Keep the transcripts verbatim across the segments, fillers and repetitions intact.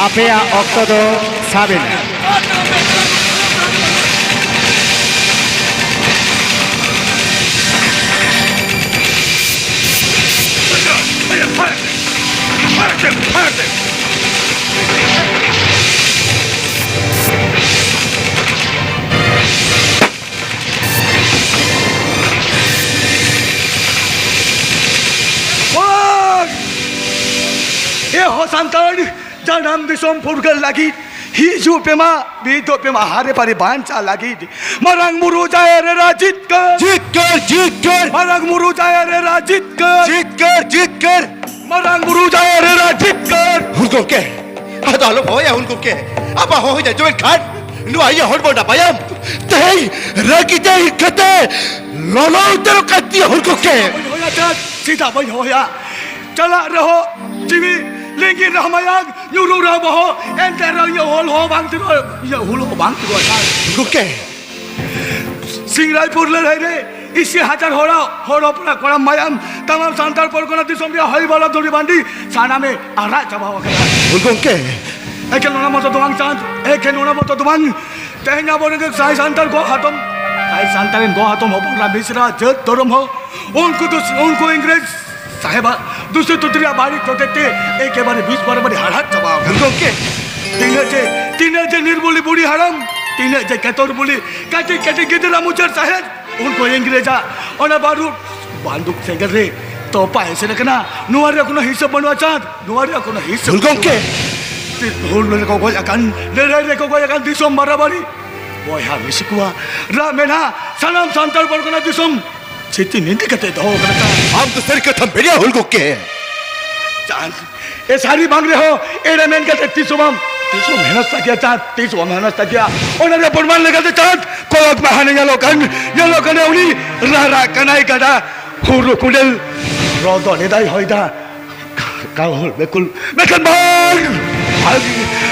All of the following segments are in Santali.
ᱟᱯᱮᱭᱟᱜ ᱚᱠᱛᱚ ᱫᱚ ᱥᱟᱵ ᱮᱱᱟ᱾ ᱮ ᱦᱚ ᱥᱟᱱᱛᱟᱲ, ᱡᱟᱱᱟᱢ ᱫᱤᱥᱚᱢ ᱯᱷᱩᱨᱜᱟᱹᱞ ᱞᱟᱹᱜᱤᱫ ᱦᱤᱡᱩᱜ ᱯᱮ ᱢᱟ, ᱢᱤᱫᱚᱜ ᱯᱮ ᱢᱟ, ᱦᱟᱨᱮ ᱯᱟᱨᱮ ᱵᱟᱧᱪᱟᱣ ᱞᱟᱹᱜᱤᱫ᱾ ᱢᱟᱨᱟᱝ ᱵᱩᱨᱩ ᱡᱟᱦᱮᱨ ᱮᱨᱟ ᱡᱤᱛᱠᱟᱹᱨ! ᱡᱤᱛᱠᱟᱹᱨ, ᱡᱤᱛᱠᱟᱹᱨ! ᱢᱟᱨᱟᱝ ᱵᱩᱨᱩ ᱡᱟᱦᱮᱨ ᱮᱨᱟ ᱡᱤᱛᱠᱟᱹᱨ! ᱡᱤᱛᱠᱟᱹᱨ, ᱡᱤᱛᱠᱟᱹᱨ! ᱢᱟᱨᱟᱝ ᱵᱩᱨᱩ ᱡᱟᱦᱮᱨ ᱮᱨᱟ ᱡᱤᱛᱠᱟᱹᱨ! ᱦᱩᱞ ᱜᱚᱢᱠᱮ, ᱟᱫᱚ ᱟᱞᱚᱢ ᱦᱚᱦᱚᱭᱟ ᱦᱩᱞ ᱜᱚᱢᱠᱮ᱾ ᱟᱵᱚ ᱦᱚᱦᱚ ᱡᱟᱡᱚᱢᱮᱱ ᱠᱷᱟᱱ ᱱᱚᱣᱟ ᱤᱭᱟᱹ ᱦᱚᱲᱢᱚ ᱨᱮᱱᱟᱜ ᱵᱟᱭᱟᱢ ᱛᱮᱦᱮᱧ ᱨᱟᱹᱜᱤ ᱛᱮ ᱦᱤᱨᱠᱟᱹ ᱛᱮ ᱞᱚᱞᱚ ᱩᱛᱟᱹᱨᱚᱜ ᱠᱟᱱ ᱛᱤᱧᱟᱹ ᱦᱩᱞ ᱜᱚᱢᱠᱮ᱾ ᱵᱟᱹᱧ ᱦᱚᱦᱚᱭᱟ ᱪᱟᱸᱫ, ᱪᱮᱫᱟᱜ ᱵᱟᱹᱧ ᱦᱚᱦᱚᱭᱟ? ᱪᱟᱞᱟᱜ ᱨᱮᱦᱚᱸ ᱡᱤᱣᱤ, ᱞᱤᱸᱜᱤᱱ ᱨᱮᱦᱚᱸ ᱢᱟᱭᱟᱝ, ᱧᱩᱨᱩ ᱨᱮᱦᱚᱸ ᱵᱚᱦᱚᱜ, ᱮᱱᱛᱮ ᱨᱮᱦᱚᱸ ᱤᱧᱟᱹᱜ ᱦᱩᱞ ᱦᱚᱸ ᱵᱟᱝ ᱛᱤᱨᱩᱜᱼᱟ, ᱤᱧᱟᱹᱜ ᱦᱩᱞ ᱦᱚᱸ ᱵᱟᱝ ᱛᱤᱨᱩᱜᱼᱟ ᱪᱟᱸᱫ᱾ ᱦᱩᱞ ᱜᱚᱢᱠᱮ, ᱥᱤᱝᱨᱟᱭᱯᱩᱨ ᱞᱟᱹᱲᱦᱟᱹᱭ ᱨᱮ ᱤᱥᱤ ᱦᱟᱡᱟᱨ ᱦᱚᱲᱟᱜ, ᱦᱚᱲ ᱦᱚᱯᱚᱱᱟᱜ ᱠᱚᱲᱟ ᱢᱟᱭᱟᱢ, ᱛᱟᱢᱟᱢ ᱥᱟᱱᱛᱟᱲ ᱯᱚᱨᱜᱚᱱᱟ ᱫᱤᱥᱚᱢ ᱨᱮᱭᱟᱜ ᱦᱚᱭ ᱵᱟᱞᱟ ᱫᱷᱩᱲᱤ ᱵᱟᱹᱱᱰᱤ ᱥᱟᱱᱟᱢᱮ ᱟᱨᱟᱜ ᱪᱟᱵᱟᱣ ᱟᱠᱟᱫᱟ᱾ ᱦᱩᱞ ᱜᱚᱢᱠᱮ᱾ ᱮᱠᱮᱱ ᱚᱱᱟ ᱢᱚᱛᱚ ᱫᱚ ᱵᱟᱝ ᱪᱟᱸᱫ, ᱮᱠᱮᱱ ᱚᱱᱟ ᱢᱚᱛᱚ ᱫᱚ ᱵᱟᱝ᱾ ᱛᱮᱦᱮᱧ ᱟᱵᱚ ᱨᱮᱸᱜᱮᱡ ᱥᱟᱭ ᱥᱟᱱᱛᱟᱲ ᱜᱚ ᱦᱟᱛᱚᱢ, ᱥᱟᱭ ᱥᱟᱱᱛᱟᱲ ᱨᱮᱱ ᱜᱚ ᱦᱟᱛᱚᱢ ᱦᱚᱯᱚᱱ ᱨᱟ ᱢᱤᱥᱨᱟ ᱡᱟᱹᱛ ᱫᱷᱚᱨᱚᱢ ᱦᱚᱸ ᱩᱱᱠᱩ ᱫᱚ, ᱩᱱᱠᱩ ᱤᱝᱨᱮᱡᱽ ᱥᱟᱦᱮᱵᱟᱜ ᱫᱩᱥᱤ ᱛᱩᱛᱨᱤᱭᱟᱜ ᱵᱟᱹᱲᱤᱡ ᱦᱚᱛᱮᱡ ᱛᱮ ᱮᱠᱮᱵᱟᱨᱮ ᱵᱤᱥ ᱵᱟᱨᱚ ᱵᱟᱨᱮ ᱦᱟᱲᱦᱟᱫ ᱪᱟᱵᱟ ᱟᱠᱟᱱᱟ᱾ ᱜᱚᱢᱠᱮ᱾ ᱛᱤᱱᱟᱹᱜ ᱡᱮ, ᱛᱤᱱᱟᱹᱜ ᱡᱮ ᱱᱤᱨᱵᱩᱞᱤ ᱵᱩᱲᱦᱤ ᱦᱟᱲᱟᱢ, ᱛᱤᱱᱟᱹᱜ ᱡᱮ ᱠᱮᱛᱚᱨ ᱵᱩᱞᱤ ᱠᱟᱹᱴᱤᱡ ᱠᱟᱹᱴᱤᱡ ᱜᱤᱫᱽᱨᱟᱹ ᱢᱩᱪᱟᱹᱫ ᱥᱟᱦᱮᱫ, ᱩᱱᱠᱩ ᱤᱝᱨᱮᱡᱟᱜ ᱚᱱᱟ ᱵᱟᱹᱨᱩᱫ ᱵᱟᱱᱫᱩᱠ ᱥᱮᱸᱜᱮᱞ ᱨᱮ ᱛᱚᱯᱟ ᱮᱥᱮᱫ ᱟᱠᱟᱱᱟ᱾ ᱱᱚᱣᱟ ᱨᱮᱭᱟᱜ ᱠᱳᱱᱳ ᱦᱤᱥᱟᱹᱵ ᱵᱟᱹᱱᱩᱜᱼᱟ ᱪᱟᱸᱫ, ᱱᱚᱣᱟ ᱨᱮᱭᱟᱜ ᱠᱳᱱᱳ ᱦᱤᱥᱟᱹᱵ ᱦᱩᱞ ᱜᱚᱢᱠᱮ᱾ ᱵᱟᱹᱱᱩᱜᱼᱟ᱾ ᱦᱩᱞ ᱨᱮᱠᱚ ᱜᱚᱡ ᱟᱠᱟᱱ, ᱞᱟᱹᱲᱦᱟᱹᱭ ᱨᱮᱠᱚ ᱜᱚᱡ ᱟᱠᱟᱱ ᱫᱤᱥᱚᱢ ᱵᱟᱨᱟᱵᱟᱨᱤ ᱵᱚᱭᱦᱟ ᱢᱤᱥᱤ ᱠᱚᱣᱟᱜ ᱨᱟᱜ ᱢᱮᱱᱟᱜ ᱥᱟᱱᱟᱢ ᱥᱟᱱᱛᱟᱲ ᱯᱟᱨᱜᱟᱱᱟ ᱫᱤᱥᱚᱢ ᱥᱤᱛᱤ ᱱᱤᱸᱫᱤ ᱠᱟᱛᱮ ᱫᱚᱦᱚ ᱠᱟᱱᱟ ᱪᱟᱸᱫ᱾ ᱟᱢ ᱫᱚ ᱥᱟᱹᱨᱤ ᱠᱟᱛᱷᱟᱢ ᱢᱮᱱᱮᱜᱼᱟ ᱦᱩᱞ ᱜᱚᱢᱠᱮ᱾ ᱪᱟᱸᱫ, ᱮ ᱥᱟᱹᱨᱤ ᱵᱟᱝ ᱨᱮᱦᱚᱸ ᱮᱲᱮ ᱢᱮᱱ ᱠᱟᱛᱮ ᱛᱤᱥ ᱦᱚᱸ ᱵᱟᱢ, ᱛᱤᱥ ᱦᱚᱸ ᱵᱟᱢ ᱦᱮᱱᱚᱥᱛᱟ ᱠᱮᱭᱟ ᱪᱟᱸᱫ, ᱛᱤᱥ ᱦᱚᱸ ᱵᱟᱢ ᱦᱮᱱᱚᱥᱛᱟ ᱠᱮᱭᱟ᱾ ᱚᱱᱟ ᱨᱮᱭᱟᱜ ᱯᱨᱚᱢᱟᱱ ᱞᱮᱠᱟᱛᱮ ᱪᱟᱸᱫ, ᱠᱚᱭᱚᱜ ᱢᱮ ᱦᱟᱱᱮ ᱧᱮᱞᱚᱜ ᱠᱟᱱ, ᱧᱮᱞᱚᱜ ᱠᱟᱱᱟ ᱩᱱᱤ ᱨᱟᱨᱟᱜ ᱠᱟᱱᱟᱭ ᱜᱟᱰᱟ ᱦᱩᱨᱩ ᱠᱩᱸᱰᱮᱞ ᱨᱚᱫᱚᱱ ᱮᱫᱟᱭ ᱦᱚᱭ ᱫᱟᱜ᱾ ᱠᱟᱦᱩᱞ ᱵᱮᱠᱩᱞ, ᱢᱮᱱᱠᱷᱟᱱ ᱵᱟᱝ, ᱵᱟᱝ,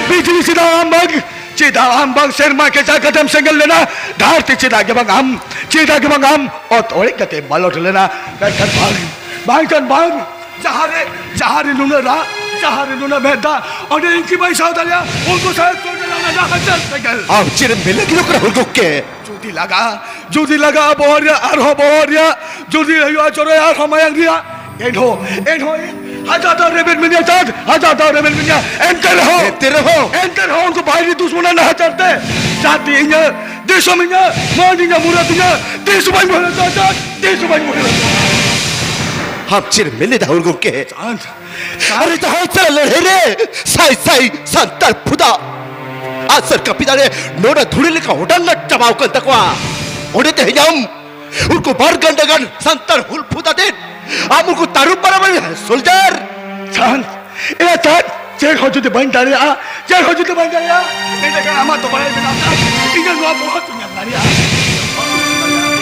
ᱵᱤᱡᱽᱞᱤ ᱪᱮᱫᱟᱜ ᱟᱢ ᱵᱟᱝ, ᱪᱮᱫᱟᱜ ᱟᱢ ᱵᱟᱝ ᱥᱮᱨᱢᱟ ᱠᱮᱪᱟ ᱠᱟᱛᱮᱢ ᱥᱮᱸᱜᱮᱞ ᱞᱮᱱᱟ, ᱫᱷᱟᱹᱨᱛᱤ ᱪᱮᱫᱟᱜ ᱜᱮ ᱵᱟᱝ ᱟᱢ, ᱪᱮᱫᱟᱜ ᱜᱮ ᱵᱟᱝ ᱟᱢ ᱚᱛ ᱚᱲᱮᱡ ᱠᱟᱛᱮ ᱢᱟᱞᱚᱴ ᱞᱮᱱᱟ, ᱢᱮᱱᱠᱷᱟᱱ ᱵᱟᱝ, ᱵᱟᱝᱠᱷᱟᱱ ᱵᱟᱝ, ᱡᱟᱦᱟᱸᱨᱮ, ᱡᱟᱦᱟᱸᱨᱮ ᱱᱩᱱᱟᱹᱜ ᱨᱟᱜ, ᱡᱟᱦᱟᱸ ᱨᱮ ᱱᱩᱱᱟᱹᱜ ᱢᱮᱫ ᱫᱟᱜ, ᱚᱸᱰᱮ ᱤᱧ ᱠᱤ ᱵᱟᱹᱧ ᱥᱟᱦᱟᱣ ᱫᱟᱲᱮᱭᱟᱜᱼᱟ? ᱩᱱᱠᱩ ᱥᱟᱦᱮᱵᱽ ᱠᱚ ᱚᱸᱰᱮ ᱞᱟᱜᱟ ᱦᱟᱡᱟᱨ ᱥᱮᱸᱜᱮᱞ᱾ ᱟᱢ ᱪᱮᱫ ᱮᱢ ᱢᱮᱱ ᱞᱟᱹᱜᱤᱫᱚᱜ ᱠᱟᱱᱟ, ᱦᱩᱞ ᱜᱚᱢᱠᱮ? ᱡᱩᱫᱤ ᱞᱟᱜᱟᱜᱼᱟ, ᱡᱩᱫᱤ ᱞᱟᱜᱟᱜᱼᱟ ᱵᱚᱦᱚᱜ ᱨᱮᱭᱟᱜ, ᱟᱨᱦᱚᱸ ᱵᱚᱦᱚᱜ ᱨᱮᱭᱟᱜ, ᱡᱩᱫᱤ ᱦᱩᱭᱩᱜᱼᱟ ᱡᱚᱨᱚᱭ ᱟᱨᱦᱚᱸ ᱢᱟᱭᱟᱝ ᱨᱮᱭᱟᱜ, ᱮᱱᱦᱚᱸ, ᱮᱱᱦᱚᱸ ᱤᱧ ᱦᱟᱡᱟᱨ ᱫᱷᱟᱣ ᱨᱮᱵᱮᱱ ᱢᱮᱱᱭᱟ ᱪᱟᱸᱫ, ᱦᱟᱡᱟᱨ ᱫᱷᱟᱣ ᱨᱮᱵᱮᱱ ᱢᱮᱱᱭᱟ, ᱮᱱᱛᱮ ᱨᱮᱦᱚᱸ, ᱮᱱᱛᱮ ᱨᱮᱦᱚᱸ᱾ ᱮᱱᱛᱮ ᱨᱮᱦᱚᱸ ᱩᱱᱠᱩ ᱵᱟᱭᱨᱤ ᱫᱩᱥᱢᱚᱱᱟᱜ ᱱᱟᱦᱟᱪᱟᱨ ᱛᱮ ᱡᱟᱹᱛᱤ ᱤᱧᱟᱹᱜ, ᱫᱤᱥᱚᱢ ᱤᱧᱟᱹᱜ, ᱢᱟᱹᱱ ᱤᱧᱟᱹᱜ, ᱢᱩᱨᱟᱹᱫ ᱤᱧᱟᱹᱜ, ᱛᱤᱥ ᱦᱚᱸ ᱵᱟᱹᱧ ᱵᱚᱦᱮᱞ ᱦᱚᱪᱚᱣᱟ ᱪᱟᱸᱫ, ᱛᱤᱥ ᱦᱚᱸ ᱵᱟᱹᱧ ᱵᱚᱦᱮᱞ ᱦᱚᱪᱚᱣᱟ᱾ ᱟᱢ ᱪᱮᱫ ᱮᱢ ᱢᱮᱱ ᱞᱮᱫᱟ, ᱦᱩᱞ ᱜᱚᱢᱠᱮ? ᱪᱟᱸᱫ, ᱟᱨᱮ, ᱡᱟᱦᱟᱸᱭ ᱥᱟᱞᱟᱜ ᱞᱟᱹᱲᱦᱟᱹᱭ ᱨᱮ ᱥᱟᱭ ᱥᱟᱭ ᱥᱟᱱᱛᱟᱲ ᱯᱷᱩᱫᱟ ᱟᱜ ᱥᱟᱨ ᱠᱟᱹᱯᱤ ᱫᱟᱲᱮ ᱱᱚᱰᱮ ᱫᱷᱩᱲᱤ ᱞᱮᱠᱟ ᱚᱰᱟᱝ ᱪᱟᱵᱟᱣ ᱠᱟᱱ ᱛᱟᱠᱚᱣᱟ, ᱚᱸᱰᱮ ᱛᱮᱦᱮᱧ ᱟᱢ ᱩᱱᱠᱩ ᱵᱟᱨ ᱜᱟᱱᱰᱟ ᱜᱟᱱ ᱥᱟᱱᱛᱟᱲ ᱦᱩᱞ ᱯᱷᱩᱫ ᱟᱛᱮᱫ ᱟᱢ ᱩᱱᱠᱩ ᱛᱟᱹᱨᱩᱵ ᱵᱟᱨᱟᱵᱟᱨᱤ ᱥᱳᱞᱡᱟᱨ᱾ ᱪᱟᱸᱫ, ᱮ ᱪᱟᱸᱫ, ᱪᱮᱫ ᱦᱚᱸ ᱡᱩᱫᱤ ᱵᱟᱹᱧ ᱫᱟᱲᱮᱭᱟᱜᱼᱟ, ᱪᱮᱫ ᱦᱚᱸ ᱡᱩᱫᱤ ᱵᱟᱹᱧ ᱫᱟᱲᱮᱭᱟᱜᱼᱟ, ᱮᱸᱰᱮᱠᱷᱟᱱ ᱟᱢᱟᱜ ᱫᱚ ᱵᱟᱲᱟᱭ ᱢᱮᱱᱟᱜᱼᱟ, ᱪᱟᱸᱫ, ᱤᱧᱟᱹᱜ ᱱᱚᱣᱟ ᱵᱚᱦᱚᱜ ᱛᱤᱧ ᱧᱟᱢ ᱫᱟᱲᱮᱭᱟᱜᱼᱟ᱾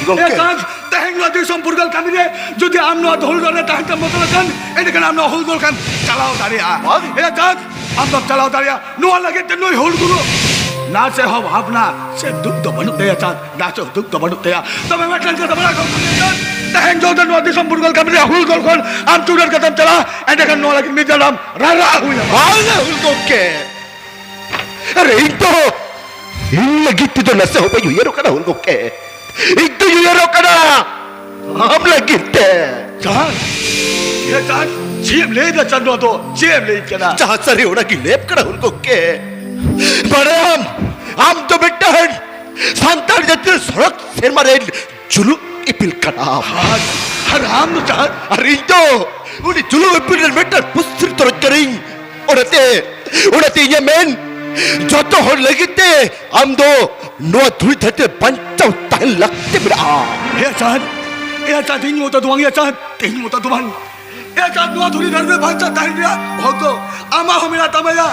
ᱜᱚᱢᱠᱮ᱾ ᱮ ᱪᱟᱸᱫ, ᱛᱮᱦᱮᱧ ᱱᱚᱣᱟ ᱫᱤᱥᱚᱢ ᱯᱷᱩᱨᱜᱟᱹᱞ ᱠᱟᱹᱢᱤ ᱨᱮ ᱡᱩᱫᱤ ᱟᱢ ᱱᱚᱣᱟ ᱫᱷᱩᱞ ᱜᱚᱲ ᱨᱮ ᱛᱟᱦᱮᱱ ᱛᱮᱢ ᱵᱚᱫᱚᱞ ᱟᱠᱟᱱ, ᱮᱸᱰᱮᱠᱷᱟᱱ ᱟᱢ ᱱᱚᱣᱟ ᱦᱩᱞ ᱜᱚᱲ ᱠᱷᱟᱱ ᱪᱟᱞᱟᱣ ᱫᱟᱲᱮᱭᱟᱜᱼᱟ᱾ ᱵᱟᱝ᱾ ᱮ ᱪᱟᱸᱫ, ᱟᱢ ᱫᱚᱢ ᱪᱟᱞᱟᱣ ᱫᱟᱲᱮᱭᱟᱜᱼᱟ᱾ ᱱᱚᱣᱟ ᱞᱟᱹᱜᱤᱫ ᱛᱮ ᱱᱩᱭ ᱦᱩᱞ ᱜᱩᱨᱩ ᱱᱟᱥᱮ ᱦᱚᱸ ᱵᱷᱟᱵᱽᱱᱟ ᱥᱮ ᱫᱩᱠ ᱫᱚ ᱵᱟᱹᱱᱩᱜ ᱛᱟᱭᱟ ᱪᱟᱸᱫ, ᱱᱟᱥᱮ ᱦᱚᱸ ᱫᱩᱠ ᱫᱚ ᱵᱟᱹᱱᱩᱜ ᱛᱟᱭᱟ᱾ ᱛᱚᱵᱮ ᱢᱤᱫᱴᱟᱝ ᱠᱟᱛᱷᱟ ᱵᱟᱲᱟᱭ ᱠᱚᱜ ᱠᱟᱱᱟ ᱪᱟᱸᱫ, ᱛᱮᱦᱮᱧ ᱡᱩᱫᱤ ᱱᱚᱣᱟ ᱫᱤᱥᱚᱢ ᱯᱷᱩᱨᱜᱟᱹᱞ ᱠᱟᱹᱢᱤ ᱨᱮ ᱦᱩᱞ ᱜᱚᱲ ᱠᱷᱚᱱ ᱟᱢ ᱪᱩᱰᱟᱹᱨ ᱠᱟᱛᱮᱢ ᱪᱟᱞᱟᱜᱼᱟ, ᱮᱸᱰᱮᱠᱷᱟᱱ ᱱᱚᱣᱟ ᱞᱟᱹᱜᱤᱫ ᱢᱤᱫ ᱡᱟᱱᱟᱢ ᱨᱟᱨᱟᱜ ᱦᱩᱭ ᱟᱢᱟ᱾ ᱵᱟᱝ ᱦᱩᱞ ᱜᱚᱢᱠᱮ, ᱟᱨ ᱤᱧ ᱫᱚ ᱤᱧ ᱞᱟᱹᱜᱤᱫ ᱛᱮᱫᱚ ᱱᱟᱥᱮ ᱦᱚᱸ ᱵᱟᱹᱧ ᱩᱭᱦᱟᱹᱨᱚᱜ ᱠᱟᱱᱟ ᱦᱩᱞ ᱜᱚᱢᱠᱮ, ᱤᱧ ᱫᱚᱧ ᱩᱭᱦᱟᱹᱨᱚᱜ ᱠᱟᱱᱟ ᱟᱢ ᱞᱟᱹᱜᱤᱫ ᱛᱮ᱾ ᱪᱟᱸᱫ, ᱮ ᱪᱟᱸᱫ, ᱪᱮᱫ ᱮᱢ ᱞᱟᱹᱭ ᱮᱫᱟ ᱪᱟᱸᱫ, ᱱᱚᱣᱟ ᱫᱚ ᱪᱮᱫ ᱮᱢ ᱞᱟᱹᱭ ᱠᱟᱱᱟ? ᱡᱟᱦᱟᱸ ᱥᱟᱹᱨᱤ ᱚᱱᱟᱜᱤᱧ ᱞᱟᱹᱭᱟᱢ ᱠᱟᱱᱟ ᱦᱩᱞ ᱜᱚᱢᱠᱮ᱾ ᱵᱟᱲᱟᱭᱟᱢ, ᱟᱢ ᱫᱚ ᱢᱤᱫᱴᱟᱝ ᱥᱟᱱᱛᱟᱲ ᱡᱟᱹᱛᱤ ᱥᱚᱲᱚᱠ ᱥᱮᱨᱢᱟ ᱨᱮᱱ ᱡᱩᱞᱩᱜ ᱤᱯᱤᱞ ᱠᱟᱱᱟᱢ᱾ ᱟᱨ, ᱟᱨ ᱟᱢ ᱫᱚ ᱪᱟᱸᱫ? ᱟᱨ ᱤᱧ ᱫᱚ ᱩᱱᱤ ᱡᱩᱞᱩᱜ ᱤᱯᱤᱞ ᱨᱮᱱ ᱢᱤᱫᱴᱟᱝ ᱯᱩᱥᱨᱤ ᱛᱚᱨᱚᱡ ᱠᱟᱹᱱᱟᱹᱧ᱾ ᱚᱱᱟᱛᱮ, ᱚᱱᱟᱛᱮ ᱤᱧᱟᱹᱜ ᱢᱮᱱ, ᱡᱚᱛᱚ ᱦᱚᱲ ᱞᱟᱹᱜᱤᱫ ᱛᱮ ᱟᱢ ᱫᱚ ᱱᱚᱣᱟ ᱫᱷᱩᱲᱤ ᱫᱷᱟᱹᱨᱛᱤ ᱨᱮ ᱵᱟᱧᱪᱟᱣ ᱛᱟᱦᱮᱱ ᱞᱟᱹᱠᱛᱤ ᱢᱮᱱᱟᱜᱼᱟ᱾ ᱮ ᱪᱟᱸᱫ, ᱮ ᱪᱟᱸᱫ, ᱤᱧ ᱢᱚᱛᱚ ᱫᱚ ᱵᱟᱝ, ᱮ ᱪᱟᱸᱫ, ᱤᱧ ᱢᱚᱛᱚ ᱫᱚ ᱵᱟᱝ᱾ ᱮ ᱪᱟᱸᱫ, ᱱᱚᱣᱟ ᱫᱷᱩᱲᱤ ᱫᱷᱟᱹᱨᱛᱤ ᱨᱮ ᱵᱟᱧᱪᱟᱣ ᱛᱟᱦᱮᱱ ᱨᱮᱭᱟᱜ ᱦᱚᱠ ᱫᱚ ᱟᱢᱟᱜ ᱦᱚᱸ ᱢᱮᱱᱟᱜ ᱛᱟᱢᱟ ᱭᱟ,